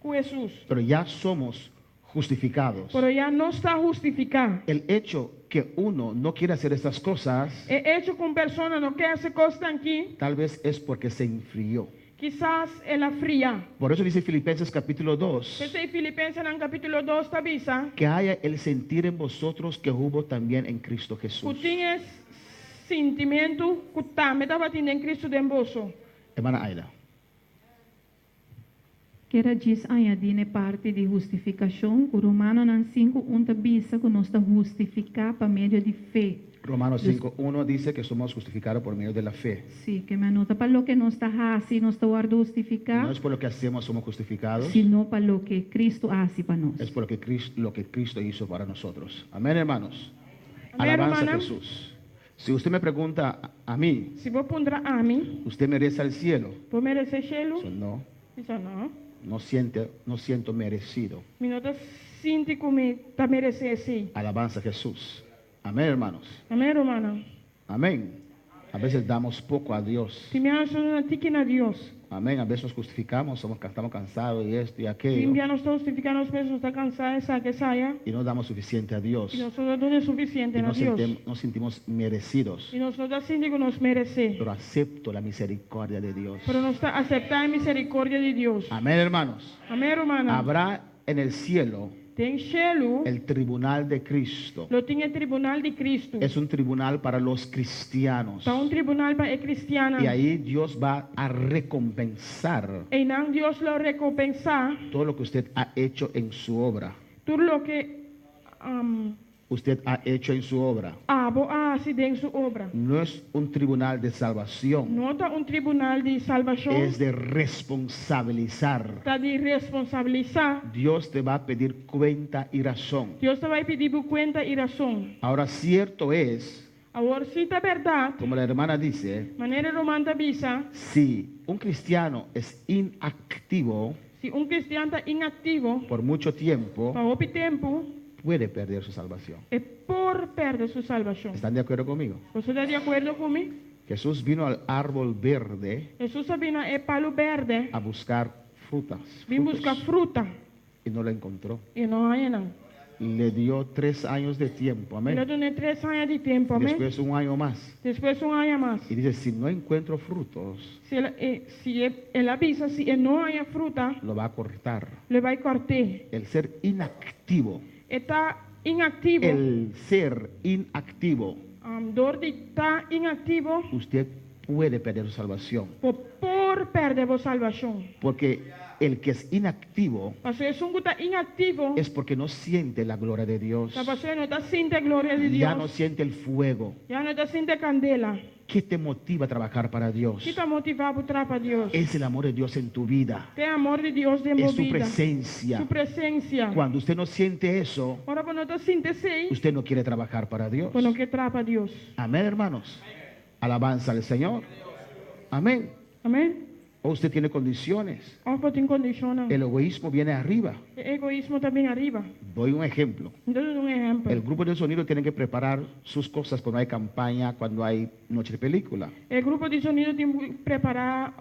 ku Hesus. Pero ya somos justificados. Pero ya nos ta hustifiká. El hecho que uno no quiere hacer estas cosas, E echo ku un persona no ke hasi e kosnan aki, tal vez es porque se enfrió. kisas el a fria. Por eso dice Filipenses capítulo 2, P'esei Filipensenan kapítulo 2 ta bisa, que haya el sentir en vosotros que hubo también en Cristo ku Jesús. tin e sintimentu ku tambe tabatin den Kristu den boso. Hermana Aida. Kier a djis añadí n'e parti di hustifikashon ku Romanonan 5, 1 ta bisa ku nos ta hustifiká pa medio di fe. Romanos Dus 5.1 dice que somos justificados por medio de la fe. Sí, ke men no ta pa loke nos ta hasi nos ta wòrdu hustifiká, No es por lo que hacemos somos justificados, sino pa loke Kristu a hasi pa nos. es por lo que Cristo, lo que Cristo hizo para nosotros. Amén, hermanos. Amén, Alabanza a rumannan. Jesús. Si usted me pregunta a mí, Si bo puntra ami, ¿usted merece al cielo? bo meresé shelu? Eso no, Bisa no. no siente, no siento merecido. Mi no ta sinti ku mi ta meresé esei. Alabanza a Jesús. Amén, hermanos. Amèn, rumannan. Amén. A veces damos poco a Dios. Tin bia nos ta duna tiki na Dios. Amén. A veces nos justificamos, somos, estamos cansados y esto y Tin aquello. bia nos ta hustifiká nos mes, nos ta kansá, esaki, esaya. Y no damos suficiente a Dios. I nos no ta duna sufisiente Y na no, Dios. no sentimos merecidos. I nos no ta sinti ku nos meresé. Pero acepto la misericordia de Dios. Pero nos ta aseptá e miserikòrdia di Dios. Amén, hermanos. Amèn, rumannan. Habrá en el cielo Den shelu el tribunal de Cristo. lo tin e tribunal di Kristu. Es un tribunal para los cristianos. Ta un tribunal pa e kristiannan. Y ahí Dios va a recompensar Einan Dios lo rekompensá todo lo que usted ha hecho en su obra. tur loke Usted ha hecho en su obra. abo a hasi den su obra. No es un tribunal de salvación, No ta un tribunal di salbashon, es de responsabilizar. ta di responsabilisá. Dios te va a pedir cuenta y razón. Dios ta bai pidi bo kuenta i rason. Ahora, cierto es, Awor si ta bèrdat, como la hermana dice, manera e ruman ta bisa, si un cristiano es inactivo si un kristian ta inaktivo por mucho tiempo, pa hopi tempu, puede perder su salvación. e por pèrdè su salbashon. ¿Están de acuerdo conmigo? Boso ta di akuerdo ku mi? Jesús vino al árbol verde Hesus a bin na e palu bèrdè a buscar frutas, bin buska frutos, fruta y no lo encontró. i no a haña nan. Le dio 3 años de tiempo, El a amén. dun'é 3 aña di tempu, amèn. Después un año más. Despues un aña mas. Y dice, si no encuentro frutos, Si el, eh, si e, el a bisa, si e no haña fruta, lo va a cortar. lo e bai kòrt'é. El ser inactivo, E ta inaktivo. el ser inactivo, Dor di ta inaktivo, usted puede perder su salvación. bo por pèrdè bo salbashon. Porque el que es inactivo Pasobra esun ku ta inaktivo, es porque no siente la gloria de Dios. ta pasobra e no ta sinti gloria di Ya no Dios. siente el fuego. Ya no ta sinti kandela. ¿Qué te motiva a trabajar para Dios? Kiko ta motivá bo traha pa Dios? Es el amor de Dios en tu vida. Ta amor di Dios den Es su bida. presencia. Su presensia. Cuando usted no siente eso, Ora bo no ta sinti esei, usted no quiere trabajar para Dios. bo no ke traha pa Dios. Amén, hermanos. Alabanza al Señor. Amén. Amèn? O usted tiene condiciones. Òf bo tin kondishon. El egoísmo viene arriba. E egoismo ta bin ariba. Doy un ejemplo. Mi ta duna un ehèmpel. El grupo de sonido tiene que preparar sus cosas cuando hay campaña, cuando hay noche de película. E grupo di sonido tin ku prepará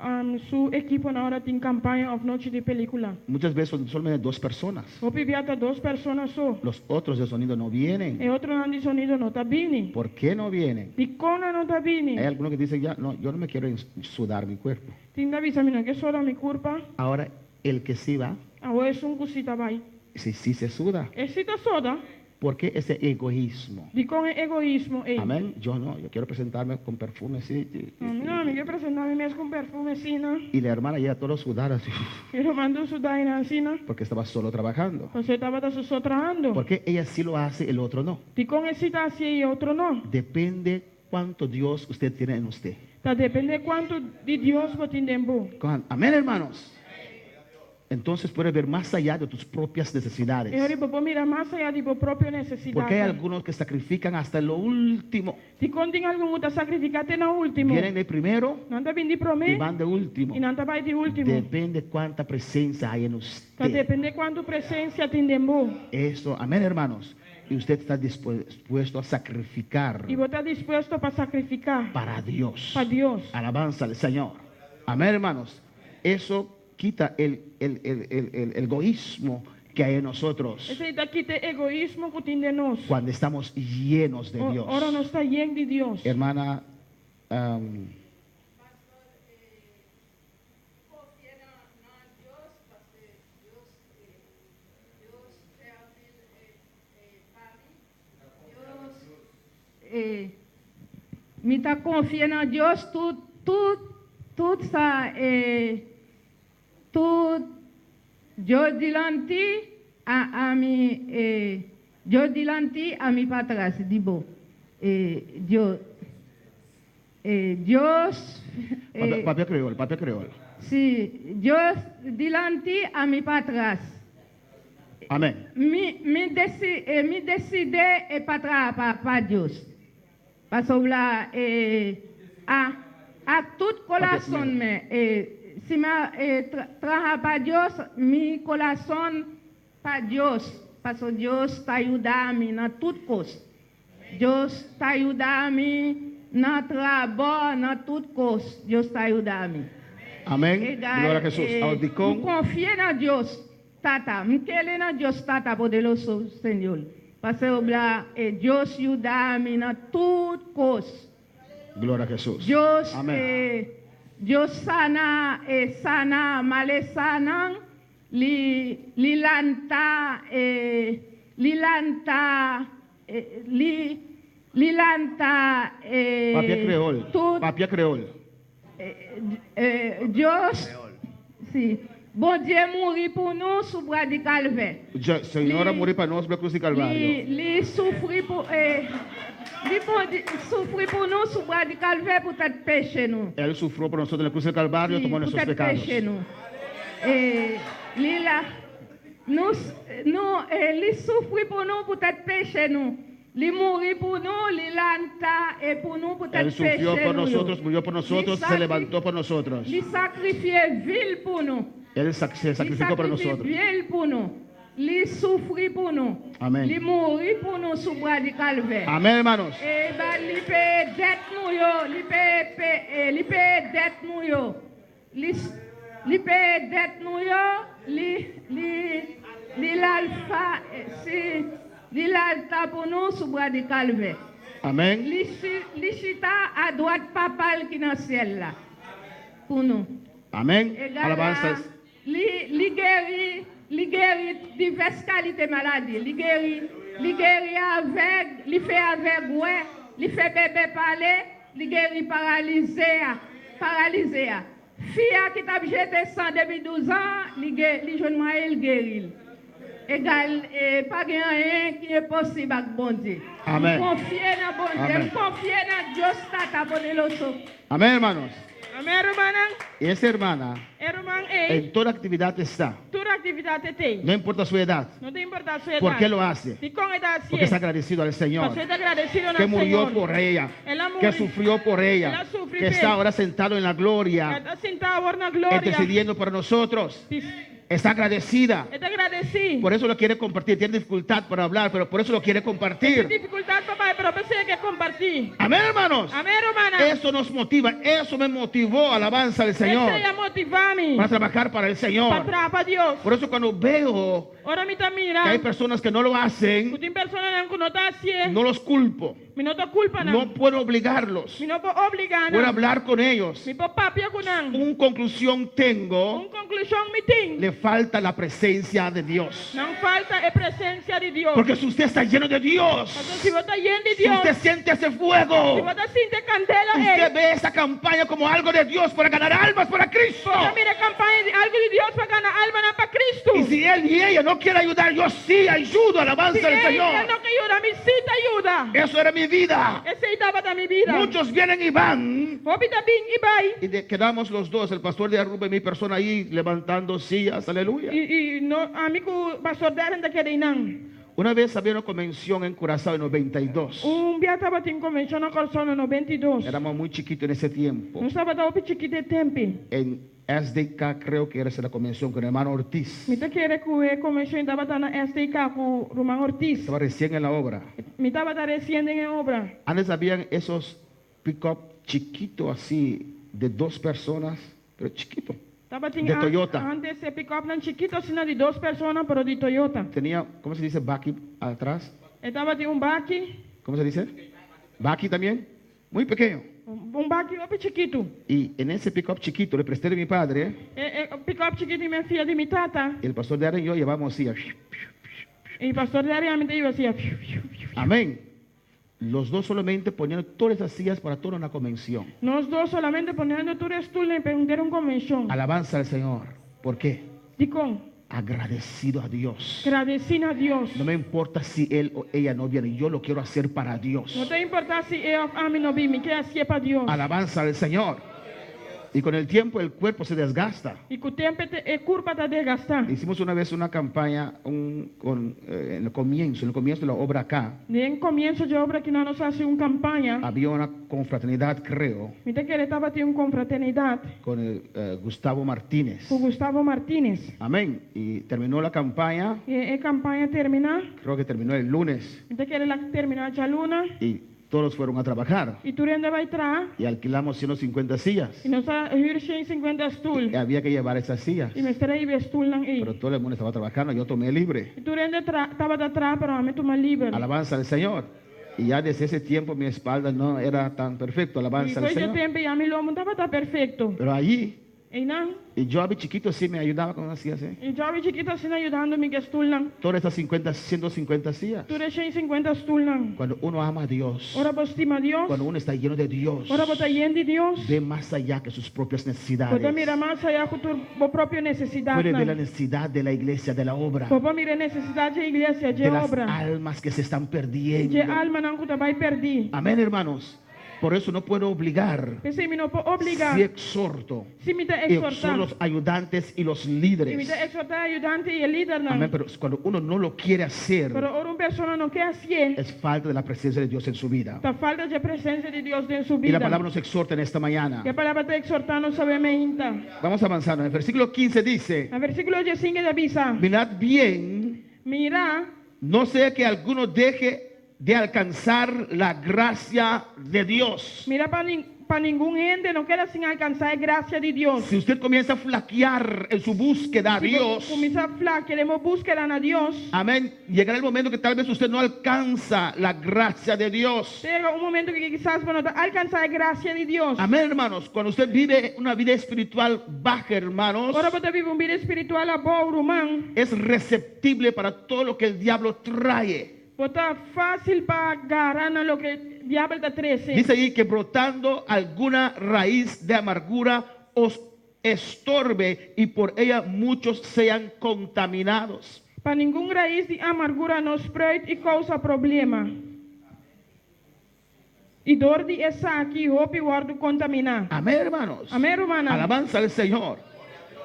su ekipo na ora tin kampaña òf nochi di pelíkula. Muchas veces son solamente dos personas. Hopi bia ta dos persona so. Los otros de sonido no vienen. E otronan di sonido no ta bini. ¿Por qué no vienen? Dikon nan no ta bini? Hay algunos que dicen ya, no, yo no me quiero sudar mi cuerpo. Tin ta bisa mi no ke soda mi kurpa. Ahora, el que sí va, Awor esun ku sí ta bai. sí, sí se suda. E sí ta soda. ¿Por qué ese egoísmo? Dikon e egoismo ei. Amén. Yo no, yo quiero presentarme con perfume, sí. sí, sí, No, no, mi ke presentá mi mes ku perfume asina, no. Y la hermana llega todo sudada así, E ruman tur sodá asina, no. porque estaba solo trabajando. Pasobra e tabata su so trahando. Porque ella sí lo hace, el otro no. Dikon e sí ta hasié i otro no. Depende cuánto Dios usted tiene en usted. Ta dependé kuantu di Dios bo tin den bo. Amén, hermanos. Entonces puedes ver más allá de tus propias necesidades. E ora bo por mira mas ayá di bo propio nesesidat. Porque hay algunos que sacrifican hasta lo último. Dikon tin algun ku ta sakrifiká te na último. Vienen de primero Nan ta bin di y promé van de último. i nan ta bai di último. Depende cuánta presencia hay en Ta usted. dependé kuantu presensia tin den bo. Eso, amén, hermanos. Y usted está dispuesto a sacrificar I bo ta dispuesto pa sakrifiká para Dios. pa Dios. Alabanza al Señor. Amén, hermanos. Eso quita el egoísmo que hay en nosotros Esei ta kita e egoismo ku tin den nos. cuando estamos llenos de Dios. Ora nos ta yen di Dios. Hermana, Konfia na, na Dios, pasobra Dios, Dios pa mi. Dios, mi ta konfia na Dios, tur, tur, tur sa, tur. Dios dilanti, a, ami, Dios dilanti, ami patras, di bo. Dios, Dios, Papia, papia creol, papia creol. Si, Dios dilanti, ami patras. Amén. Mi, mi, deci, mi decide pa traha pa Dios. Pasobra a, a tur corazon me, si mi traha pa Dios, mi corazon pa Dios. Paso Dios ta yuda mi na tur cos. Dios ta yuda mi na trabou, na tur cos. Dios ta yuda mi. Amén. Egal, Gloria a Jesús. Audicón. Mi confia na Dios, Tata. Mi kere na Dios, Tata, poderoso Señor. Pasobra Dios yuda mi na tur cos. Gloria a Jesús. Dios, Amén. Dios sana, sana malesanan, li, li lanta, li lanta, li, li lanta, Papia creol. tur, Papia creol. Dios, si, bon Dios muri pa nos sou bra di Calvario. Ya, Señor a muri pa nos, cruz di Calvario. Li, li sufri pa, li bon sufri pa nos sou bra di Calvario pa tur peca nos. Él sufrió por nosotros en la cruz del Calvario, Si, tomó nuestros por pecados. peca nos. Li la, nos, no, li sufri pa nos pa tur peca nos. Li muri pa nos, li lanta pa nos pa Él sufrió peca por nos. nosotros, murió por nosotros, Li se levantó por nosotros. Li sacrifica vi l pa nos. Él se sacrificó por Li nosotros. vi l pa nos. Li sufri pa nos. Amén. Li muri pa nos sou bra di Calvario. Amén, hermanos. E ba li paga det nou yo, li paga li paga det nou yo. Li li paga det nou yo, li li li l'alfa si li lanta pa nou sou bra di Calvario. Amén. Li li chita a dwat papa ki nan syèl la. Pa nou. Amén. Egal Alabanzas. Li, li geri, li geri divès kalite maladi. Li geri, li geri avèg, li fè avèg wè, li fè bèbè pale, li geri paralize, paralize. Fi ki t ap jete san depi 12 an, li geri, li jwenn mwayen li geri. Egal, pa gen anyen ki enposib avèk bon Dye. Amén. Konfye nan bon Dye, Amén. konfye nan Dios Tata poderoso. Amén, hermanos. Amén, ruman. Y esa hermana, Ruman ei, en toda actividad está. Tur actividad t'ei. No importa su edad. No ta importa su edat. ¿Por qué lo hace? Dikon e ta hasi? Porque es agradecido al Señor. Pasobra e ta agradesido Que al murió Señor. por ella. Él ha Que muri. sufrió por ella. Él ha sufrido Que está ahora sentado en la gloria. Ta sintá awor na gloria. Intercediendo por nosotros. Está agradecida. E ta agradesí. Por eso lo quiere compartir. Tiene dificultad para hablar, pero por eso lo quiere Tin compartir. difikultat pa papia, pero p'esei e ke kompartí. Amén, hermanos. Amén, ruman. Eso nos motiva. Eso me motivó. Alabanza al Señor. Esei a motivá mi. Para trabajar para el Pa Señor. traha pa Dios. Por eso cuando veo Ora mi ta mira. que hay personas que no lo hacen, Tin personanan ku no ta hasié. no los culpo. Mi no ta kulpa nan. No puedo obligarlos. Mi no por obligá. Puedo hablar con ellos. Mi por papia ku nan. Un conclusión tengo. Un konklushon mi tin. Le falta la presencia de Dios. Nan falta e presensia di Dios. Porque si usted está lleno de Dios, Entonces, si bo ta yen di si Dios, usted siente ese fuego, si bo ta sinti kandela, usted ei, ve esa campaña como algo de Dios para ganar almas para Cristo. bo ta mira e kampaña di algu di Dios pa gana alma pa Kristu. Y si él y ella no quiere ayudar, yo sí ayudo, alabanza Si al e, Señor. e no ke yuda, mi sí ta yuda. Eso era mi vida. Esei tabata mi bida. Muchos vienen y van. Hopi ta bin i bai. Y quedamos los dos, el pastor de Aruba y mi persona ahí levantando sillas, aleluya. I, i no, ami ku pastor Darren ta keda einan. Una vez había una convención en Curazao en 92. Un bia tabatin konvenshon na Kòrsou na 92. Éramos muy chiquitos en ese tiempo. Nos tabata hopi chikitu e tempu. En SDK creo que era esa la convención con el hermano Ortiz. Mi ta kere ku e konvenshon tabata na SDK ku ruman Ortiz. Estaba recién en la obra. Mi tabata resien den obra. Antes habían esos pick-up chiquitos así de dos personas, pero chiquito. Tabatin De Toyota. Antes e pick-up nan chikitu asina di dos persona, pero di Toyota. Tenía, ¿cómo se dice? Baki atrás. E tabatin un baki, ¿Cómo se dice? Baki también. Muy pequeño. un baki hopi chikitu. Y en ese pick-up chiquito le presté de mi padre. E, e pick-up chikitu mi a fia di mi tata. El pastor de Aaron y yo llevamos sillas. I pastor Darren ami tabata asina. Amén. Los dos solamente poniendo todas esas sillas para toda una convención. Nos dos solamente poniendo tur stul pa un konvenshon. Alabanza al Señor. ¿Por qué? Dikon. Agradecido a Dios. Gradisí na Dios. No me importa si él o ella no viene, yo lo quiero hacer para Dios. No ta importá si e òf ami no bin, mi ke hasié pa Dios. Alabanza al Señor. Y con el tiempo el cuerpo se desgasta. I ku tempu e kurpa ta desgastá. Hicimos una vez una campaña un, con, eh, en el comienzo, en el comienzo de la obra acá. Den komienso dje obra akinan nos a hasi un kampaña. Había una confraternidad, creo. Mi ta kere tabatin un konfraternidat. Con el, eh, Gustavo Martínez. Ku Gustavo Martínez. Amén. Y terminó la campaña. I e kampaña a terminá. Creo que terminó el lunes. Mi ta kere el a terminá djaluna. Y todos fueron a trabajar. I tur hende a bai traha. Y alquilamos 150 sillas. I nos a hür 150 stul. Y había que llevar esas sillas. I mester a hiba e stulnan ei. Pero todo el mundo estaba trabajando, yo tomé libre. I tur hende tabata traha, pero ami tuma liber. Alabanza al Señor. Y ya desde ese tiempo mi espalda no era tan perfecto. I Alabanza al for ese Señor. tempu ya mi lomo tabata perfecto. Pero allí Einan. Y Joby chiquito sí me ayudaba con unas sillas, ¿eh? I Joby chiquito asina yudando mi ku e stulnan. Todas esas 50, 150 sillas. Tur e 150 stulnan. Cuando uno ama a Dios. Ora bo stima Dios. Cuando uno está lleno de Dios. Ora bo ta yen di Dios. Ve más allá que sus propias necesidades. Bo ta mira mas ayá ku tur bo propio nesesidatnan. Puede ver la necesidad de la iglesia, de la obra. Bo por mira e nesesidat dje iglesia, dje De las obra. almas que se están perdiendo. Dje almanan ku ta bai pèrdí. Amén, hermanos. Por eso no puedo obligar. P'esei mi no por obligá. Si exhorto. Si mi ta Y exhortá. exhorto los ayudantes y los I mi líderes. ta exhortá e ayudante i e lidernan. Amén, pero cuando uno no lo quiere hacer, Pero ora un persona no ke hasié, es falta de la presencia de Dios en su vida. ta falta dje presensia di Dios den su Y la bida. palabra nos exhorta en esta mañana. E palabra ta exhortá nos awe meinta. Vamos avanzando. En el versículo 15 dice, Na versíkulo diesinke ta bisa, Mirad bien, Mira, no sea que alguno deje de alcanzar la gracia de Dios. Mira pa pa ningun hende no keda sin alkansá e grasia di Dios. Si usted comienza a flaquear en su búsqueda a Si bo Dios, kuminsá flakia den bo búskeda na Dios, amén, llegará el momento que tal vez usted no alcanza la gracia de Dios. Ta yega un momento ku kisas bo no ta alkansá e grasia di Dios. Amén, hermanos. Cuando usted vive una vida espiritual baja, hermanos, Ora bo ta biba un bida espiritual abou, ruman, es receptible para todo lo que el diablo trae. Bo ta fásil pa gara na loke diabel ta trese. Dice allí que brotando alguna raíz de amargura os estorbe y por ella muchos sean contaminados. Pa ningun rais di amargura no spruit i kousa problema. I dor di esaki hopi wòrdu kontaminá. Amén, hermanos. Amén, rumannan. Alabanza al Señor.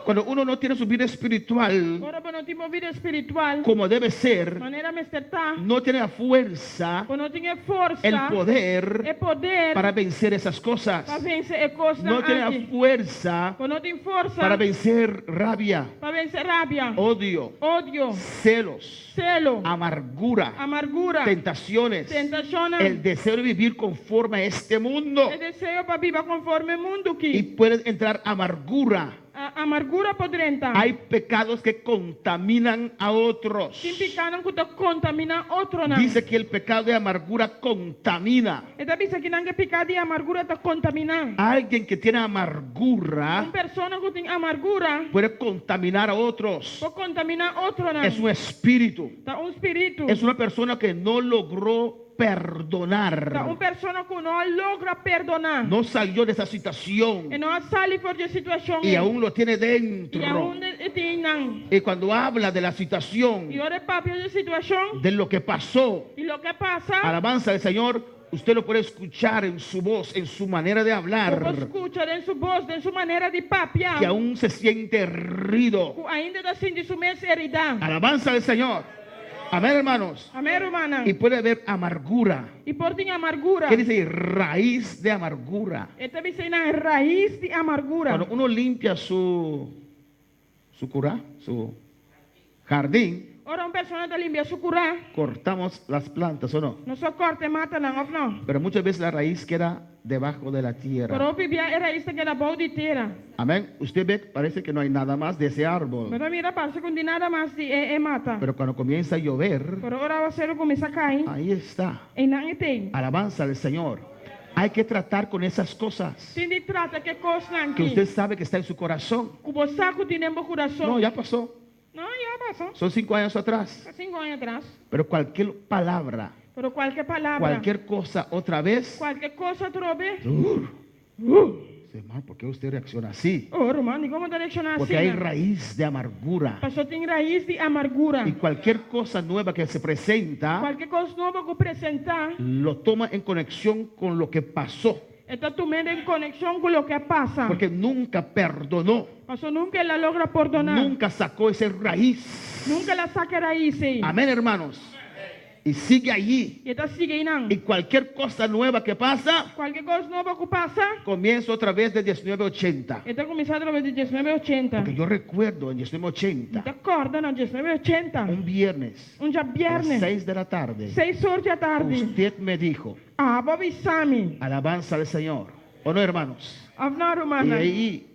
Cuando uno no tiene su vida espiritual Ora bo no tin bo vida espiritual como debe ser, manera mester ta, no tiene la fuerza, bo no tin e forsa, el poder e poder para vencer esas cosas. pa vense e kosnan No tiene la aki. fuerza Bo no tin forsa para vencer rabia, pa vense rabia, odio, odio, celos, selo, amargura, amargura, tentaciones, tentashonnan, el deseo de vivir conforme a este mundo. e deseo pa biba konforme mundu Y aki. puede entrar amargura. Amargura por drenta. Hay pecados que contaminan a otros. Tin pikánan ku ta kontaminá otronan. Dice que el pecado de amargura contamina. E ta bisa kinan ku e piká di amargura ta kontaminá. Alguien que tiene amargura Un persona ku tin amargura puede contaminar a otros. por kontaminá otronan. Es un espíritu. Ta un spiritu. Es una persona que no logró perdonar. Ta un persona ku no a logra perdoná. No salió de esa situación. E no a sali for di e situashon Y ei. aún lo tiene I dentro. aún e tin nan. Y cuando habla de la situación, I ora e papia di e situashon, de lo que pasó, i loke a pasa, alabanza al Señor, usted lo puede escuchar en su voz, en su manera de hablar, Bo por skucha den su bos, den su manera di papia, que aún se siente herido. Ku ainda ta sinti su mes heridá. Alabanza al Señor. Amén, hermanos. Amén, rumannan. Y puede haber amargura. I por tin amargura. ¿Qué dice ahí? Raíz de amargura. E ta bisa einan rais di amargura. Cuando uno limpia su curá, su jardín, Ora un persona ta limpia su kurá, cortamos las plantas, ¿o no? Nos ta kòrta e matanan, òf no? Pero muchas veces la raíz queda debajo de la tierra. Pero hopi bia e rais ta keda bou di tera. Amén. Usted ve, parece que no hay nada más de ese árbol. Bo ta mira, parse ku no tin nada mas di e, e mata. Pero cuando comienza a llover, Pero ora awaseru kuminsá kai, ahí está. einan e t'ei. Alabanza al Señor. Hay que tratar con esas cosas Tin di trata ku e kosnan que aki. usted sabe que está en su corazón. Ku bo sa ku tin den bo kurason. No, ya pasó. No, ya pasó. Son 5 años atrás. Ta 5 aña atras. Pero cualquier palabra, Pero kualke palabra, cualquier cosa otra vez, kualke kos atrobe, Hermano, ¿por qué usted reacciona así? Oh, ruman, dikon bo ta reakshoná Porque hay asina? raíz de amargura. Pasó tin rais di amargura. Y cualquier cosa nueva que se presenta, Kualke kos nobo ku presentá, lo toma en conexión con lo que pasó. e ta tum'é den konekshon ku loke a pasa. Porque nunca perdonó. Pasó nunka el a logra pordoná. Nunca sacó esa raíz. Nunka el a saka e rais ei. Amén, hermanos. Y sigue allí. I e ta sigui einan. Y cualquier cosa nueva que pasa, Kualke kos nobo ku pasa, comienza otra vez de 1980. e ta kuminsá atraves di 1980. Porque yo recuerdo en Mi 1980, ta kòrda na 1980, un viernes, un a las djabièrnè, 6 de la tarde, seis or di atardi, usted me dijo, abo a bisa mi, alabanza al Señor. ¿O no, hermanos? Òf no, Y rumannan? ahí,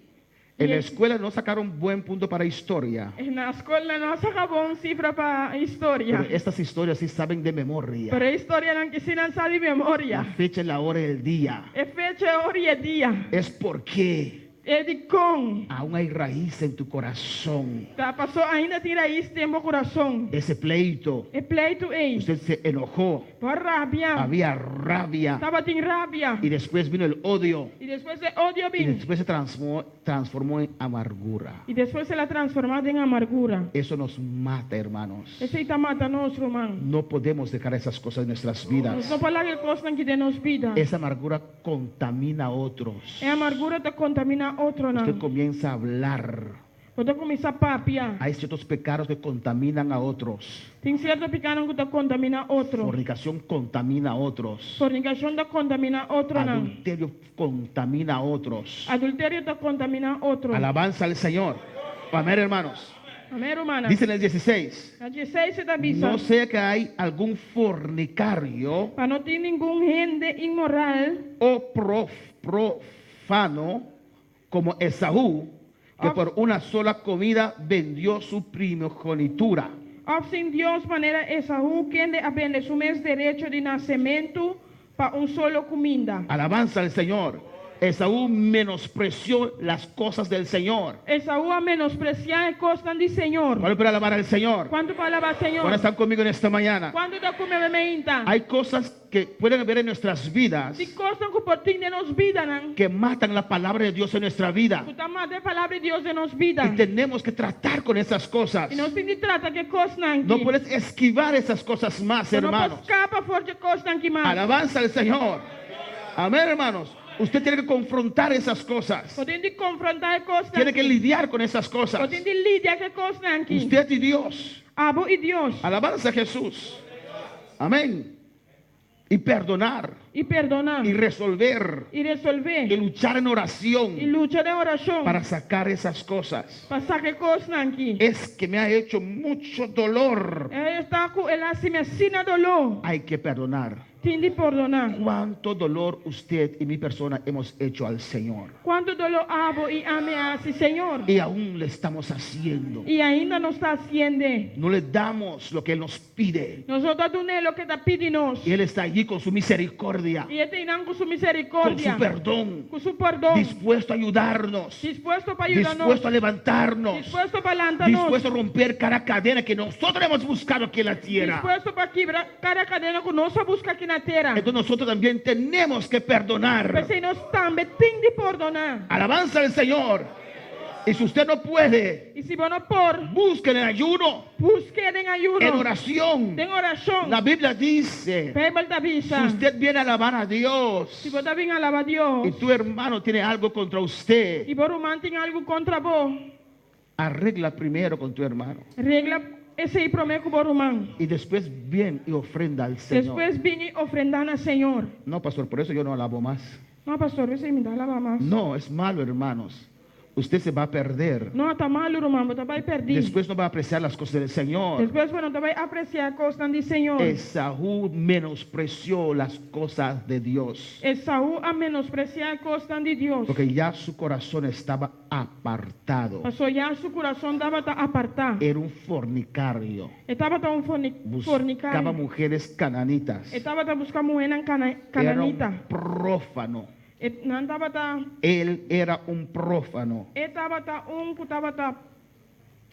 en Y la escuela no sacaron buen punto para historia. Na skol nan no a saka bon sifra pa historia. Pero estas historias sí saben de memoria. Pero e historianan aki sí nan sa di La memoria. fecha, la hora y el día. E fecha, e ora i e dia. Es porque E dikon. aún hay raíz en tu corazón. Ta pasó ainda tin rais den bo kurason. Ese pleito. E pleitu ei. Usted se enojó. Bo a rabia. Había rabia. Tabatin rabia. Y después vino el odio. I despues e odio Y bin. después se transformó en amargura. I despues el a transformá den amargura. Eso nos mata, hermanos. Esei ta mata nos, ruman. No podemos dejar esas cosas en nuestras vidas. Nos no por laga e kosnan aki den nos bida. Esa amargura contamina a otros. E amargura ta kontaminá otronan. Usted comienza a hablar. Bo ta kuminsá papia. Hay ciertos pecados que contaminan a otros. Tin sierto pikánan ku ta kontaminá otro. Fornicación contamina a otros. Fornikashon ta kontaminá otronan. Adulterio contamina a otros. Adulterio ta kontaminá otro. Alabanza al Señor. Amén, hermanos. Amén, rumannan. Dice en el 16. Na 16 e ta bisa. No sea que hay algún fornicario Pa no tin ningun hende inmoral. o profano como Esaú, que por una sola comida vendió su primogenitura. Òf sin Dios manera Esaú, kende a bende su mes derecho di nasementu pa un solo kuminda. Alabanza al Señor. Esaú menospreció las cosas del Señor. Esaú a menospresiá e kosnan di Señor. ¿Cuál para alabar al Señor? Kuantu por alabá Señor? Ahora están conmigo en esta mañana. Kuantu ta ku mi awe mainta? Hay cosas que pueden haber en nuestras vidas Tin kosnan ku por tin den nos bidanan. que matan la palabra de Dios en nuestra vida. Ku ta mata e palabra di Dios den nos bida. Y tenemos que tratar con esas cosas. I nos tin di trata ku e kosnan No aki. puedes esquivar esas cosas más, Bo no por hermanos. skapa for di e kosnan aki mas. Alabanza al Señor. Amén, hermanos. Usted tiene que confrontar esas cosas. Bo tin di konfrontá e kosnan Tiene que aki. lidiar con esas cosas. Bo tin di lidia ku e kosnan aki. Usted y Dios. Abo i Dios. Alabanza a Jesús. Amén. Y perdonar. I perdoná. Y resolver. I resolvé. Y luchar en oración. I lucha den orashon. Para sacar esas cosas. Pa saka e kosnan aki. Es que me ha hecho mucho dolor. E ta ku el a hasi mi asina doló. Hay que perdonar. Tin di pordoná. ¿Cuánto dolor usted y mi persona hemos hecho al Señor? Kuantu doló abo i ami a hasi, Señor? Y aún le estamos haciendo. I ainda nos ta hasiendo. No le damos lo que Él nos pide. Nos no ta dun'é loke e ta pidi nos. Y Él está allí con su misericordia, I e t'einan ku su con miserikòrdia. su perdón, Ku su pordon. dispuesto a ayudarnos, Dispuesto pa yuda nos. dispuesto a levantarnos, Dispuesto pa lanta nos. dispuesto a romper cada cadena que nosotros hemos buscado aquí en la tierra. Dispuesto pa kibra kada kadena ku nos a buska aki na tera. Entonces nosotros también tenemos que perdonar. P'esei nos tambe tin di pordoná. Alabanza al Señor. Y si usted no puede, I si bo no por, busquen en ayuno, busk'é den ayuno. en oración. Den orashon. La Biblia dice, Beibel ta bisa. si usted viene a alabar a Dios Si bo ta bin alabá Dios. y tu hermano tiene algo contra usted, I bo ruman tin algu kontra bo. arregla primero con tu hermano. Regla esei promé ku bo ruman. Y después ven y ofrenda al Señor. Despues bin i ofrendá na Señor. No, pastor, por eso yo no alabo más. No, pastor, p'esei mi n' ta alabá mas. No, es malo, hermanos. Usted se va a perder. No, ta malu, ruman, bo ta bai pèrdí. Después no va a apreciar las cosas del Señor. Despues bo no ta bai apresiá kosnan di Señor. Esaú menospreció las cosas de Dios. Esaú a menospresiá kosnan di Dios. Porque ya su corazón estaba apartado. Pasó ya su kurason tabata apartá. Era un fornicario. E tabata un Buscaba fornikario. mujeres cananitas. E tabata buska muhénan Era kananita. un prófano. E nan tabata Él era un prófano. e tabata un ku tabata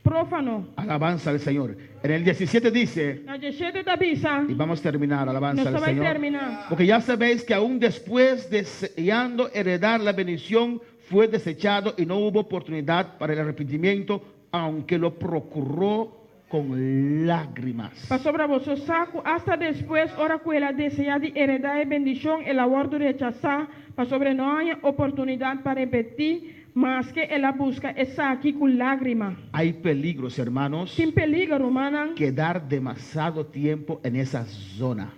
profano. Alabanza al Señor. En el 17 dice, Na 17 ta bisa. y vamos a terminar, alabanza Nos al ta bai Señor. terminá. Porque ya sabéis que aún después deseando heredar la bendición, fue desechado y no hubo oportunidad para el arrepentimiento, aunque lo procuró con lágrimas. Pasobra boso sa ku asta despues ora ku el a deseá di heredá e bendishon, el a wòrdu rechasá, pasobra e no a haña oportunidat pa repetí, maske el a buska esaki ku lágrima. Hay peligros, hermanos, Tin peliger, rumannan, quedar demasiado tiempo en esa zona,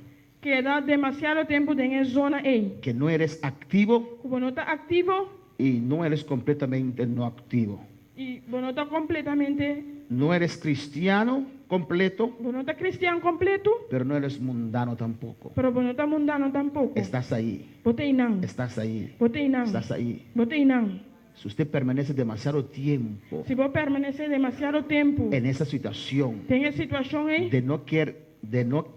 keda demasiado tempu den e zona ei, que no eres activo ku bo no ta aktivo y no eres completamente no activo. i bo no ta kompletamente, No eres cristiano completo, bo no ta kristian kompleto, pero no eres mundano tampoco. pero bo no ta mundano tampoko. Estás ahí, Bo ta einan, estás ahí, bo ta einan, estás ahí. bo ta einan. Si usted permanece demasiado tiempo Si bo permanesé demasiado tempu en esa situación den e situashon ei, de no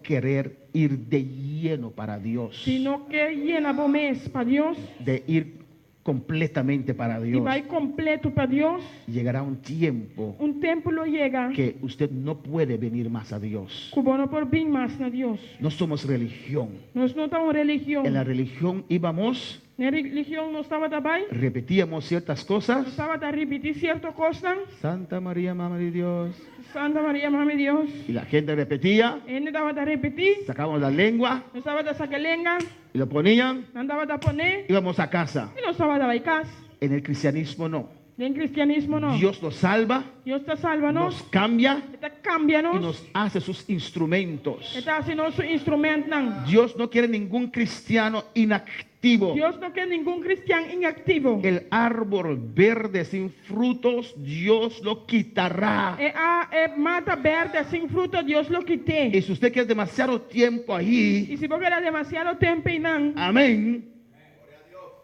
querer ir de lleno para Dios, si no ke yena bo mes pa Dios, de ir completamente para i Dios, bai kompleto pa Dios, llegará un tiempo un tempu lo yega que usted no puede venir más a Dios. ku bo no por bin mas na Dios. No somos religión. Nos no ta un religion. En la religión íbamos, Den religion nos tabata bai, repetíamos ciertas nos cosas. tabata ripití sierto kosnan. Santa María, Mamá de Dios. Santa Maria, Mama di Dios. Y la gente repetía, Hende tabata ripití, sacábamos la lengua nos tabata saka lenga, y lo ponían, nan tabata pone, íbamos a casa. i nos tabata bai kas. En el cristianismo no. Den kristianismo no. Dios nos salva, Dios ta salva nos, nos cambia E ta kambia y nos, nos hace sus instrumentos. E ta hasi nos su instrumèntnan. Dios no quiere ningún cristiano inactivo. Dios no ke ningun kristian inaktivo. El árbol verde sin frutos, Dios lo quitará. E a e mata bèrdè sin fruta, Dios lo kit'é. Y si usted queda demasiado tiempo ahí, I si bo keda demasiado tempu einan, amén,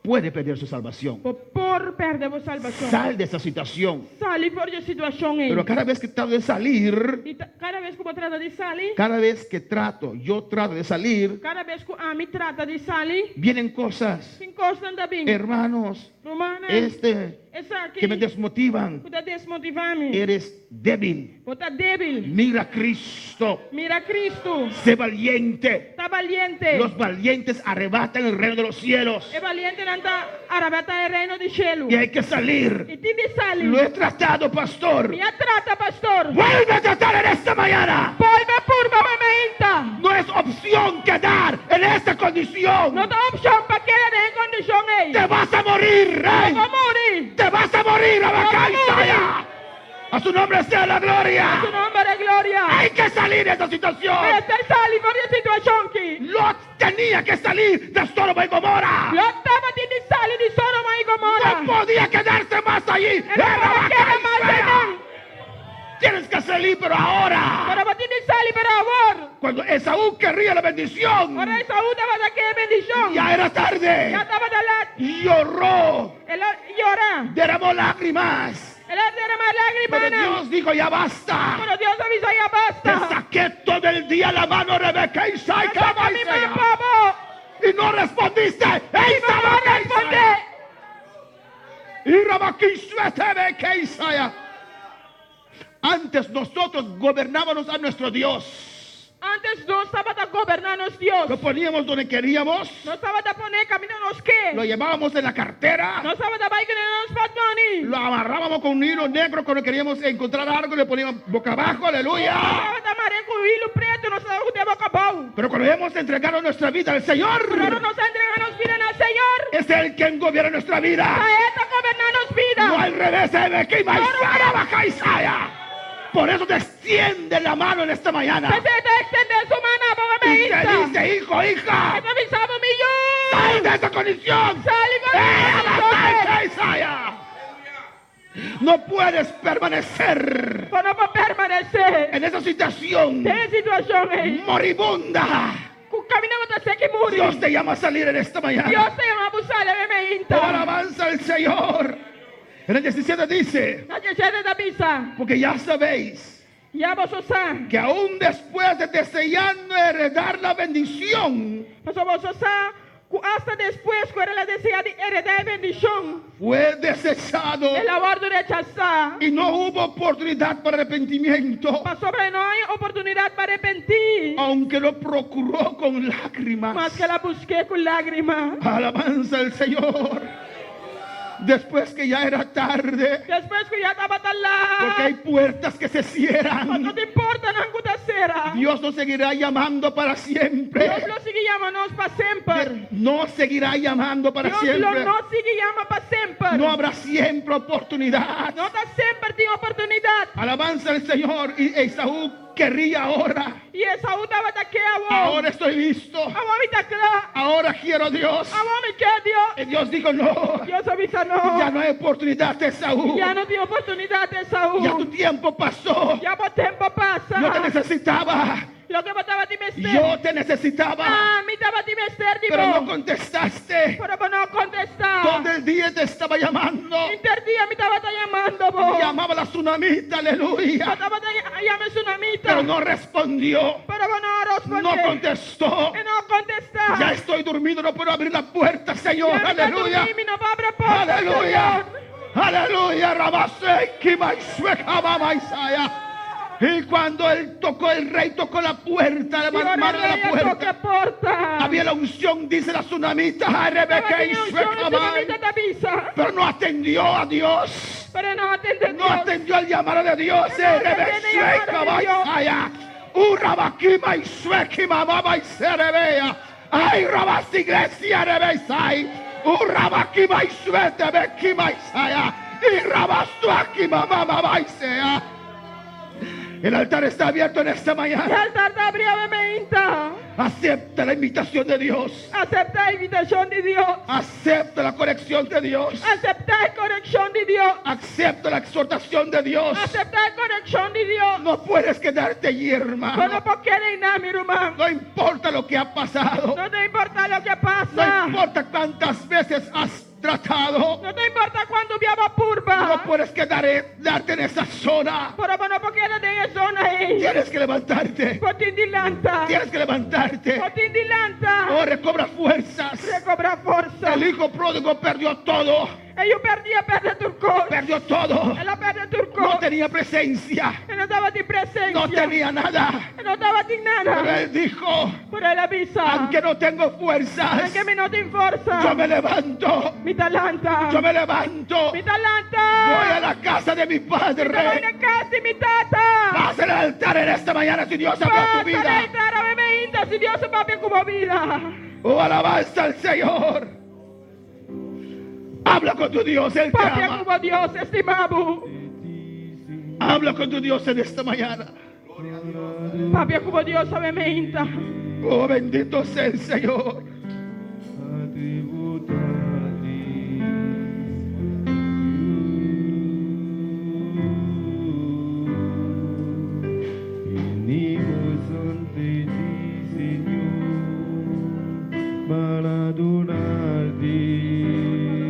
puede perder su salvación. bo por pèrdè bo salbashon. Sal de esa situación. Sali for di e situashon ei. Pero cada vez que trato de salir, I ta, kada bes ku bo trata di sali, cada vez que trato, yo trato de salir, kada bes ku ami trata di sali, vienen cosas, tin kosnan ta bin. hermanos, Rumannan, este, esaki que me desmotivan. ku ta desmotivá mi. Eres débil. Bo ta débil. Mira a Cristo. Mira Cristo. Sé valiente. Ta valiente. Los valientes arrebatan el reino de los cielos. E valientenan ta arebatá e reino di shelu. Y hay que salir. I tin di sali. Lo he tratado, pastor. Mi a trata, pastor. Vuelve a tratar en esta mañana. Bolbe purba awe mainta. No es opción quedar en esta condición. No ta opshon pa keda den e kondishon ei. Te vas a morir, rey. Bo ta muri. Te vas a morir, Te vas a Abacá, morir. Isaiah. A su nombre sea la gloria. A su nòmber e gloria. Hay que salir de esta situación. Mester sali for di e situashon akí. Lot tenía que salir de Sodoma y Gomorra. Lot tabatin di sali di Sodoma i Gomorra. No podía quedarse más allí. E no Era por a keda mas Isaiah. einan. Tienes que salir, pero ahora. Pero bo tin di sali, pero awor. Cuando Esaú querría la bendición, Ora Esaú tabata ke bendishon. ya era tarde. Ya tabata lat. Lloró, El a yora. derramó lágrimas. El a deramá Pero lágrimanan. Dios dijo, ya basta. Pero Dios a bisa ya Te basta. saqué todo el día la mano, Rebeca, Isaac, A saka mi man pa bo. Y no respondiste. ¡Ey, I bo no a respondé. Y Rabaquisuete, Isaiah. Antes nosotros gobernábamos a nuestro Dios. Antes nos tabata goberná nos Dios. Lo poníamos donde queríamos. Nos tabata pon'é kaminda nos ke. Lo llevábamos en la cartera. Nos tabata bai kuné den nos pòtmòni. Lo amarrábamos con un hilo negro cuando queríamos encontrar algo. Le poníamos boca abajo, aleluya. Nos tabata mar'é ku hilu pretu, nos tabata hut'é boka abou. Pero cuando hemos entregado nuestra vida al Señor, Pero ora nos a entregá nos bida na Señor. es Él quien gobierna nuestra vida. Ta E ta goberná nos bida. No al revés, eh, que Isaiah. Por eso te extiende la mano en esta mañana. P'esei e ta ekstendé su man awe Y te mainta. dice, hijo, hija, E ta bisa bo, mi yu. sal de esa condición. Sali for di ¡Eh, kondishon. Isaiah! No puedes permanecer Bo no por permanesé. en esa situación Den e situashon ei. moribunda. Ku kaminda bo ta seka i muri. Dios te llama a salir en esta mañana. Dios ta yama bo sali awe mainta. Oh, alabanza al Señor. En el 17 dice, Na 17 ta bisa. porque ya sabéis Ya boso sa. que aún después de deseando heredar la bendición, Pasobra boso sa ku asta despues ku el a deseá di heredá e bendishon. fue desechado El a wòrdu rechasá. y no hubo oportunidad para arrepentimiento, Pasobra no a haña oportunidat pa arepentí. aunque lo procuró con lágrimas. Maske el a busk'é ku lágrima. Alabanza al Señor. Después que ya era tarde. Despues ku ya tabata Porque hay lat. puertas que se cierran. Pasobra tin portanan ku ta sera. Dios nos seguirá llamando para siempre. Dios lo sigui yama nos pa semper. No seguirá llamando para Dios lo siempre. no sigui yama pa semper. No habrá siempre oportunidad. No ta semper tin oportunidat. Alabanza al Señor. Y Esaú querría ahora. I Esaú tabata ke awor. Ahora estoy listo. Awor mi ta kla. Ahora quiero a Dios. Awor mi ke Dios. Y Dios dijo, no. Dios a bisa no. Ya no hay oportunidad, Esaú. Ya no tin oportunidat, Esaú. Ya tu tiempo pasó. Ya bo tempu a pasa. Yo te necesitaba. Loke bo tabatin mester. Yo te necesitaba. Ami tabatin mester di Pero bo. no contestaste. Pero bo no a kontestá. Todo el día te estaba llamando. Henter dia mi tabata yamando bo. Llamaba a la tsunamita, aleluya. Bo tabata yama e tsunamita. Pero no respondió. Pero bo no a rospondé. No contestó. E no a kontestá. Ya estoy dormido, no puedo abrir la puerta, Señor. Ya mi ta Aleluya. durmi, mi no por habri porta, Aleluya. Señor. Aleluya. Rabaseki, maisueka, maisaya. Y cuando él tocó, el rey tocó la puerta, la I ora mano de rei la a puerta. toka porta. Había la unción, dice la tsunamita. ay, Rebeca y Tabatin unshon, e Sueca, tsunamita ta bisa. Pero no atendió a Dios. Pero e no a atendé No Dios. atendió al llamado de Dios. No atendió el llamado de Dios. Allá. Urabakima y suekima mama y cerebea. Ay, rabas iglesia rebesai. Urabakima y suete bekima y saya. Y rabastuakima mama y sea. El altar está abierto en esta E mañana. altar ta habrí awe mainta. Acepta la invitación de Dios. Aseptá e invitashon di Dios. Acepta la corrección de Dios. Aseptá e korekshon di Dios. Acepta la exhortación de Dios. Aseptá e korekshon di Dios. No puedes quedarte allí, hermano. Bo no por keda einan, mi ruman. No importa lo que ha pasado. No ta importá loke a pasa. No importa cuántas veces has tratado. No ta importá kuantu bia bo a purba. No puedes quedar, quedarte en esa zona. Pero bo no por keda den e zona ei. Tienes que levantarte. Bo tin di lanta. Tienes que levantarte. Bo tin di lanta. Oh, recobra fuerzas. Rekobrá forsa. El hijo pródigo perdió todo. E yu pèrdí a pèrdè tur kos. Perdió todo. El a pèrdè tur kos. No tenía presencia. E no tabatin presensia. No tenía nada. E no tabatin nada. Pero él dijo, Pero el a bisa. aunque no tengo fuerzas, Aunke mi no tin forsa. yo me levanto. Mi ta lanta. Yo me levanto. Mi ta lanta. Voy a la casa de mi Mi ta bai padre. na kas di mi tata. Pasa al altar en esta mañana si Dios habla tu Pasa vida. na altar awe mainta si Dios a papia ku bo bida. Oh, alabanza al Señor. Habla con tu Dios, Él te Papia ama. ku bo Dios, e stima bo. Habla con tu Dios en esta mañana. Papia ku bo Dios awe mainta. Oh, bendito sea el Señor. Venimos ante ti, Señor, para adorarte.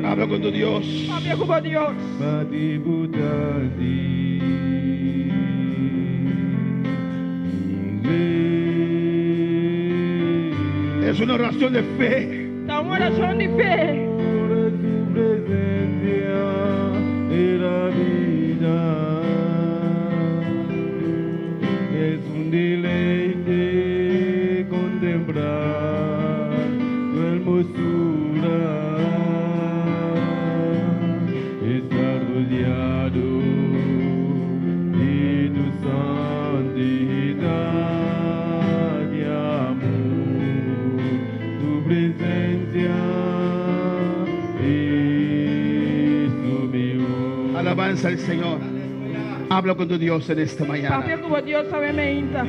Habla con tu Dios. Papia ku bo Dios. Para tributarte. Es una oración de fe. Ta un orashon di fe. Por tu presencia en la vida. Es un deleite contemplar tu hermosura. Estar rodeado de tu santidad y amor. Tu presencia es lo mejor. Alabanza al Señor. Habla con tu Dios en esta mañana. Papia ku bo Dios awe mainta.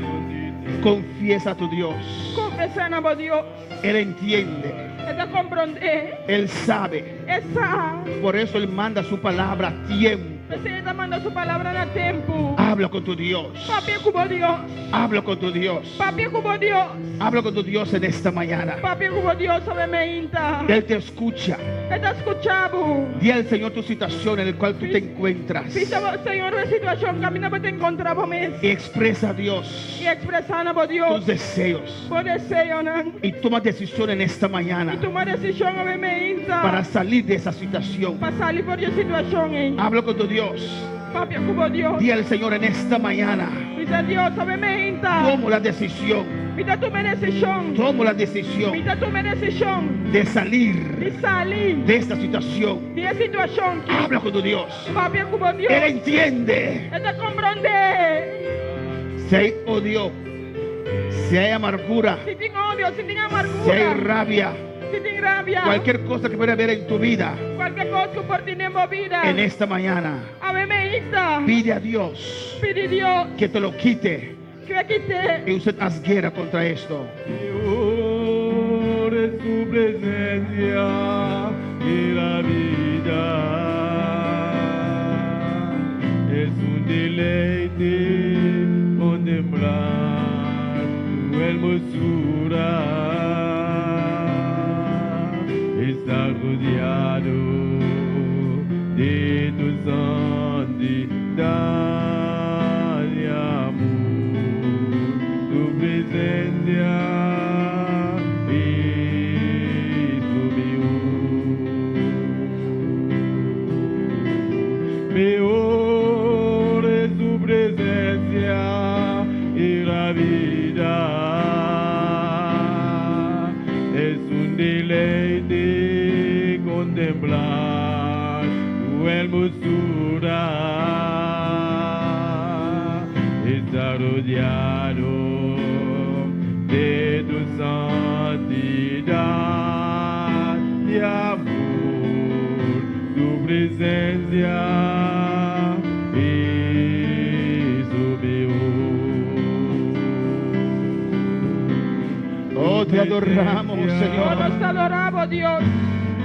Confiesa a tu Dios. Konfesá na bo Dios. Él entiende. E ta komprondé. Él sabe. E sa. Por eso Él manda su palabra a tiempo. P'esei e ta manda su palabra na tempu. Habla con tu Dios. Papia ku bo Dios. Habla con tu Dios. Papia ku bo Dios. Habla con tu Dios en esta mañana. Papia ku bo Dios awe mainta. Él te escucha. E ta skucha bo. Di al Señor tu situación en la cual tú te encuentras. Bisa bo Señor e situashon kaminda bo ta enkontrá bo mes. Y expresa a Dios I ekspresá na bo Dios. tus deseos. Bo deseonan. Y toma decisión en esta mañana I tuma desishon awe mainta. para salir de esa situación. Pa sali for di e situashon ei. Habla con tu Dios. Papia ku bo Dios. Di al Señor en esta mañana. Bisa Dios awe mainta. Tomo la decisión. Mi ta tuma desishon. Tomo la decisión Mi ta tuma desishon. De salir Di sali. de esta situación. Di e situashon aki. Habla con tu Dios. Papia ku bo Dios. Él entiende. E ta komprondé. Si hay odio, si hay amargura, Si tin odio, si tin si hay amargura, rabia, si tin rabia, cualquier cosa que pueda haber en tu vida, kualke kos ku por tin den bo bida. en esta mañana, Awe mainta. pide a Dios Pidi Dios que te lo quite ku e kit'é. y usted haz guerra contra esto. Mejor es tu presencia que la vida. Es un deleite contemplar tu hermosura. Estar rodeado de tu santidad y amor, tu presencia es lo mejor. Mejor es tu presencia y la vida. Es un deleite contemplar tu hermosura. Estar rodeado de tu santidad y amor, tu presencia es lo mejor. Oh, te adoramos, Oh, nos Señor. adoramos, Dios.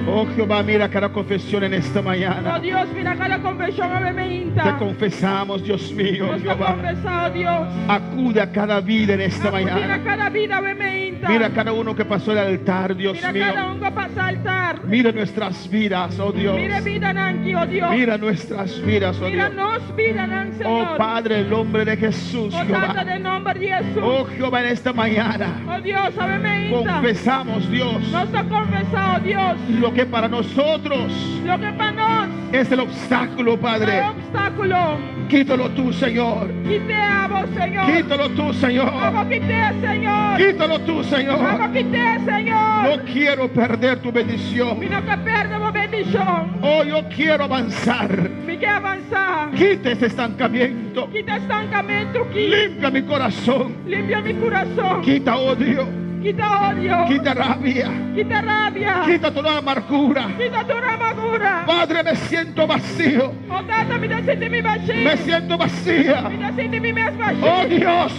Oh, Jehová, mira cada confesión en esta Oh, mañana. Dios, mira kada konfeshon Te awe mainta. confesamos, Dios mío, Nos Jehová. konfesá, Dios. Acude a cada vida en esta Mira mañana. kada bida awe mainta. Mira cada uno que pasó el altar, Dios Mira mío. kada un ku a pasa altar. Mira nuestras vidas, oh Dios. Mira bidanan aki, oh Dios. Mira nuestras vidas, oh Mira Dios. nos bidanan, Oh Señor. Padre, el nombre de Jesús, Oh Tata Jehová. den nòmber di Hesus. Oh Jehová, en esta mañana Oh Dios, awe mainta. confesamos, Dios, Nos ta konfesá, oh Dios. lo que para nosotros Loke pa nos es el obstáculo, e Padre. opstákulo. Quítalo tú, Señor. Kit'é abo, Señor. Quítalo tú, Señor. Abo kit'é, Señor. Quítalo tú, Señor. Abo kit'é, Señor. No quiero perder tu bendición. Mi no ke pèrdè bo bendishon. Oh, yo quiero avanzar. Mi ke avansá. Quita ese estancamiento. Kita e estankamentu aki. Limpia mi corazón. Limpia mi kurason. Quita odio. Kita odio. Quita rabia. Kita rabia. Quita toda amargura. Kita tur amargura. Padre, me siento vacío. Oh Tata, mi ta sinti mi bashí. Me siento vacía. Mi ta sinti mi mes bashí. Oh Dios.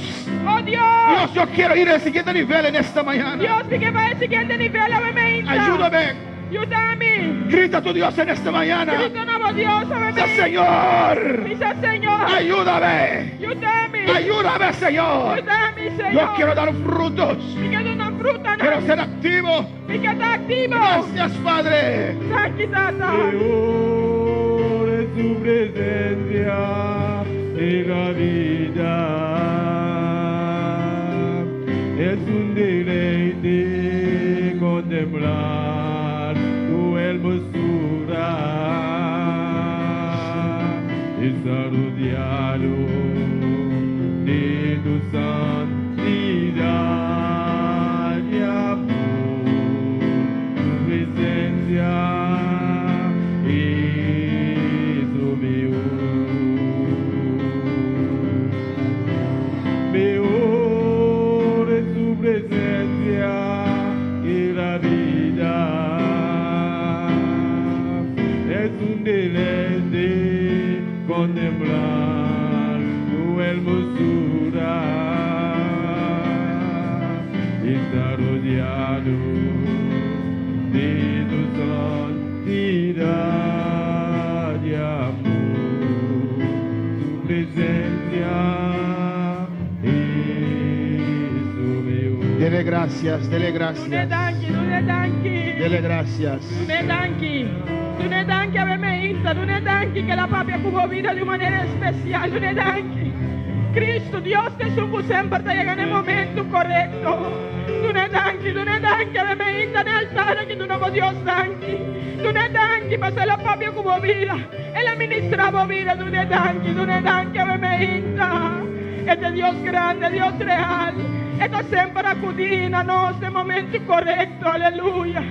Oh Dios. Dios, yo quiero ir al siguiente nivel en esta mañana. Dios, mi ke bai e siguiente nivel, awe mainta. Ayúdame. Yuda mi. Grita a tu Dios en esta mañana. Grita na bo Dios, awe Dice, mainta. Señor, Bisa Señor. ayúdame. Yuda mi. Ayúdame, Señor. Yuda mi, Señor. Yo quiero dar frutos. Mi ke duna fruta. Quiero ser activo. Mi ke ta aktivo. Gracias, Padre. Danki, Tata. Mejor es tu presencia en la vida. Es un deleite contemplar tu hermosura. Estar rodeado de tu santidad y amor, tu presencia es lo mejor. Mejor es tu presencia que la vida. Es un deleite contemplar tu hermosura. Estar rodeado de tu santidad y amor, tu presencia es lo mejor. Dele gracias, dele Dun'é gracias. danki, dun'é danki. Dele gracias. Dun'é danki. Dun'é danki awe mainta. Dun'é danki ku el a papia ku bo bida di un manera spesial. Dun'é danki. Kristu, Dios ta esun ku semper ta yega na e momento korekto. Dun'é danki, dun'é danki awe mainta na altar aki duna bo Dios danki. Dun'é danki paso el a papia ku bo bida. El a ministrá bo bida. Dun'é danki, dun'é danki awe mainta. E ta Dios grandi, Dios real. E ta semper akudí na nos na e momento korekto. Aleluya.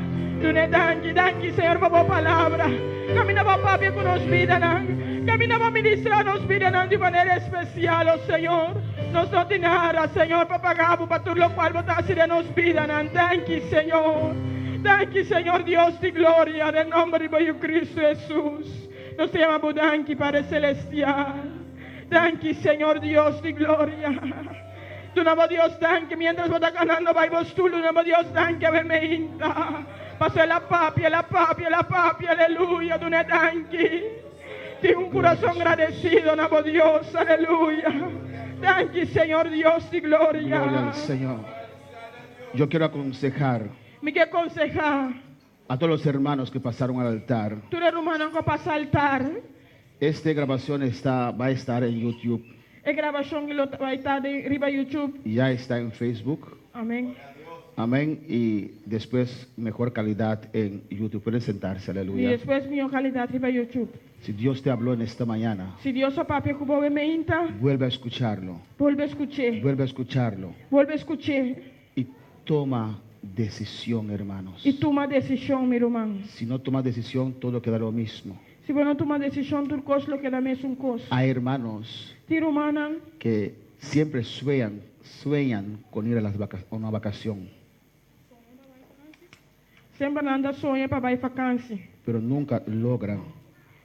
Dun'é danki, danki Señor pa bo palabra. Kaminda bo papia ku nos bidanan. Kaminda bo ministrá nos bidanan di manera espesial, o Señor. Nos no tin nada, Señor, pa paga bo pa tur lokual bo ta hasi den nos bidanan. Danki, Señor. Danki, Señor Dios di gloria, den nomber di bo Yu Cristo Hesus. Nos ta yama bo danki, Padre Celestial. Danki, Señor Dios di gloria. Duna bo Dios danki mientras bo ta ganando bai bo stul. Duna bo Dios danki awe meinta. Paso el a papia, el a papia, el a papia, aleluya. Duna e danki. Tin un kurason gradesido na bo Dios, aleluya. Danki, Señor Dios di gloria. Gloria al Señor. Yo quiero aconsejar. Mi ke konsehá. A todos los hermanos que pasaron al altar. Tur e rumannan ku a pasa altar. Este grabación está va a estar en YouTube. E grabashon lo bai ta den riba YouTube. Ya está en Facebook. Amén. Amén y despues mejor calidad en YouTube. Pueden sentarse, aleluya. Y despues mihor calidad riba YouTube. Si Dios te habló en esta mañana. Si Dios a papia cu bo e meinta. Vuelve a escucharlo. Bolbe scuch'é. Vuelve a escucharlo. Bolbe scuch'é. Y toma decision, hermanos. Y tuma decision, mi ruman. Si no toma decision, todo queda lo mismo. Si bo no tuma decision, tur cos lo keda mesun cos. Hay hermanos. Tin rumannan. Que siempre sueñan, sueñan con ir a las vaca, a una vacacion. Semper nan ta soña pa bai vakansi. Pero nunca logran.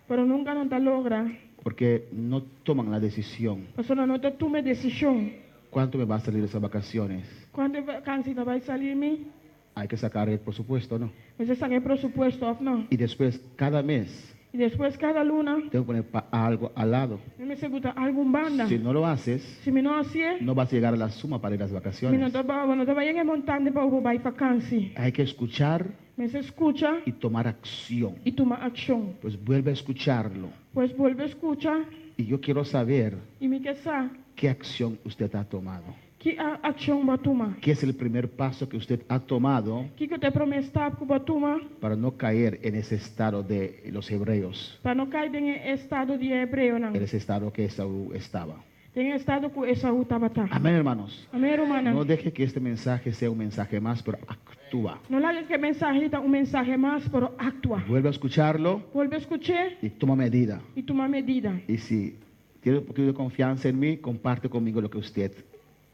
Pero nunca nan ta logra. Porque no toman la decision. Pasobra nan no ta tuma e decision. Cuanto me va a salir esas vacaciones? Cuanto e vakansi ta bai sali mi? Hay que sacar el presupuesto, no? Mester saca e presupuesto, of no? Y despues cada mes. Y despues cada luna. Tengo que poner pa algo al lado. Mi mester buta algo un banda. Si no lo haces. Si mi no hacié. No vas a llegar a la suma para ir las vacaciones. Mi no ta bo no ta bai yega e montante pa bo bai vakansi. Hay que escuchar. Mester scucha. Y tomar accion. Y tuma accion. Pues vuelve a escucharlo. Pues bolbe scucha. Y yo quiero saber. Y mi ke sa. Qué accion usted ha tomado. Ki accion bo a tuma? Qué es el primer paso que usted ha tomado? Kiko ta e promé stap ku bo a tuma? Para no caer en ese estado de los hebreos. Pa no kai den e estado di e hebreonan. En ese estado que Esaú estaba. Den e estado ku Esaú tabata. Amén, hermanos. Amén, rumannan. No deje que este mensaje sea un mensaje más, pero actúa. No laga ku e mensahe ta un mensahe mas, pero actua. Vuelve a escucharlo. Bolbe skuch'é. Y toma medida. Y tuma medida. Y si tiene un poquito de confianza en mí, comparte conmigo lo que usted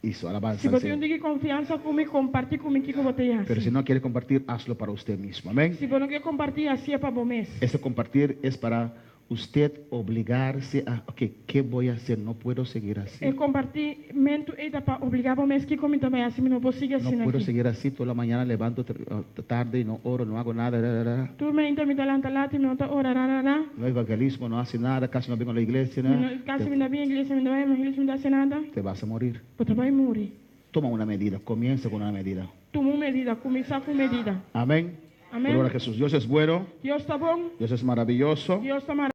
hizo. Alabanza Si al bo tin un Señor. tiki konfiansa ku mi, kompartí ku mi kiko bo ta Pero hasi. si no quiere compartir, hazlo para usted mismo. Amén. Si bo no ke kompartí, hasié pa bo mes. Ese compartir es para usted obligarse a, ok, ¿qué voy a hacer? No puedo seguir así. E kompartimentu ei ta pa obligá bo mes kiko mi ta bai hasi, mi no por sigui No asina puedo aki. seguir así, toda la mañana levanto tarde y no oro, no hago nada, ra, ra, ra. Tur mainta mi ta lanta lat i mi no ta ora, ra, ra, ra. No evangelismo, no hace nada, casi no vengo a la iglesia, Mi na. no, kasi mi no ta bin iglesia, mi no ta bai evangelismo, mi no ta hasi nada. Te vas a morir. Bo ta bai muri. Toma una medida, comienza con una medida. Tuma un medida, kuminsá ku un medida. Amén. Amén. Gloria a Jesús. Dios es bueno. Dios ta bon. Dios es maravilloso. Dios ta maraviyoso.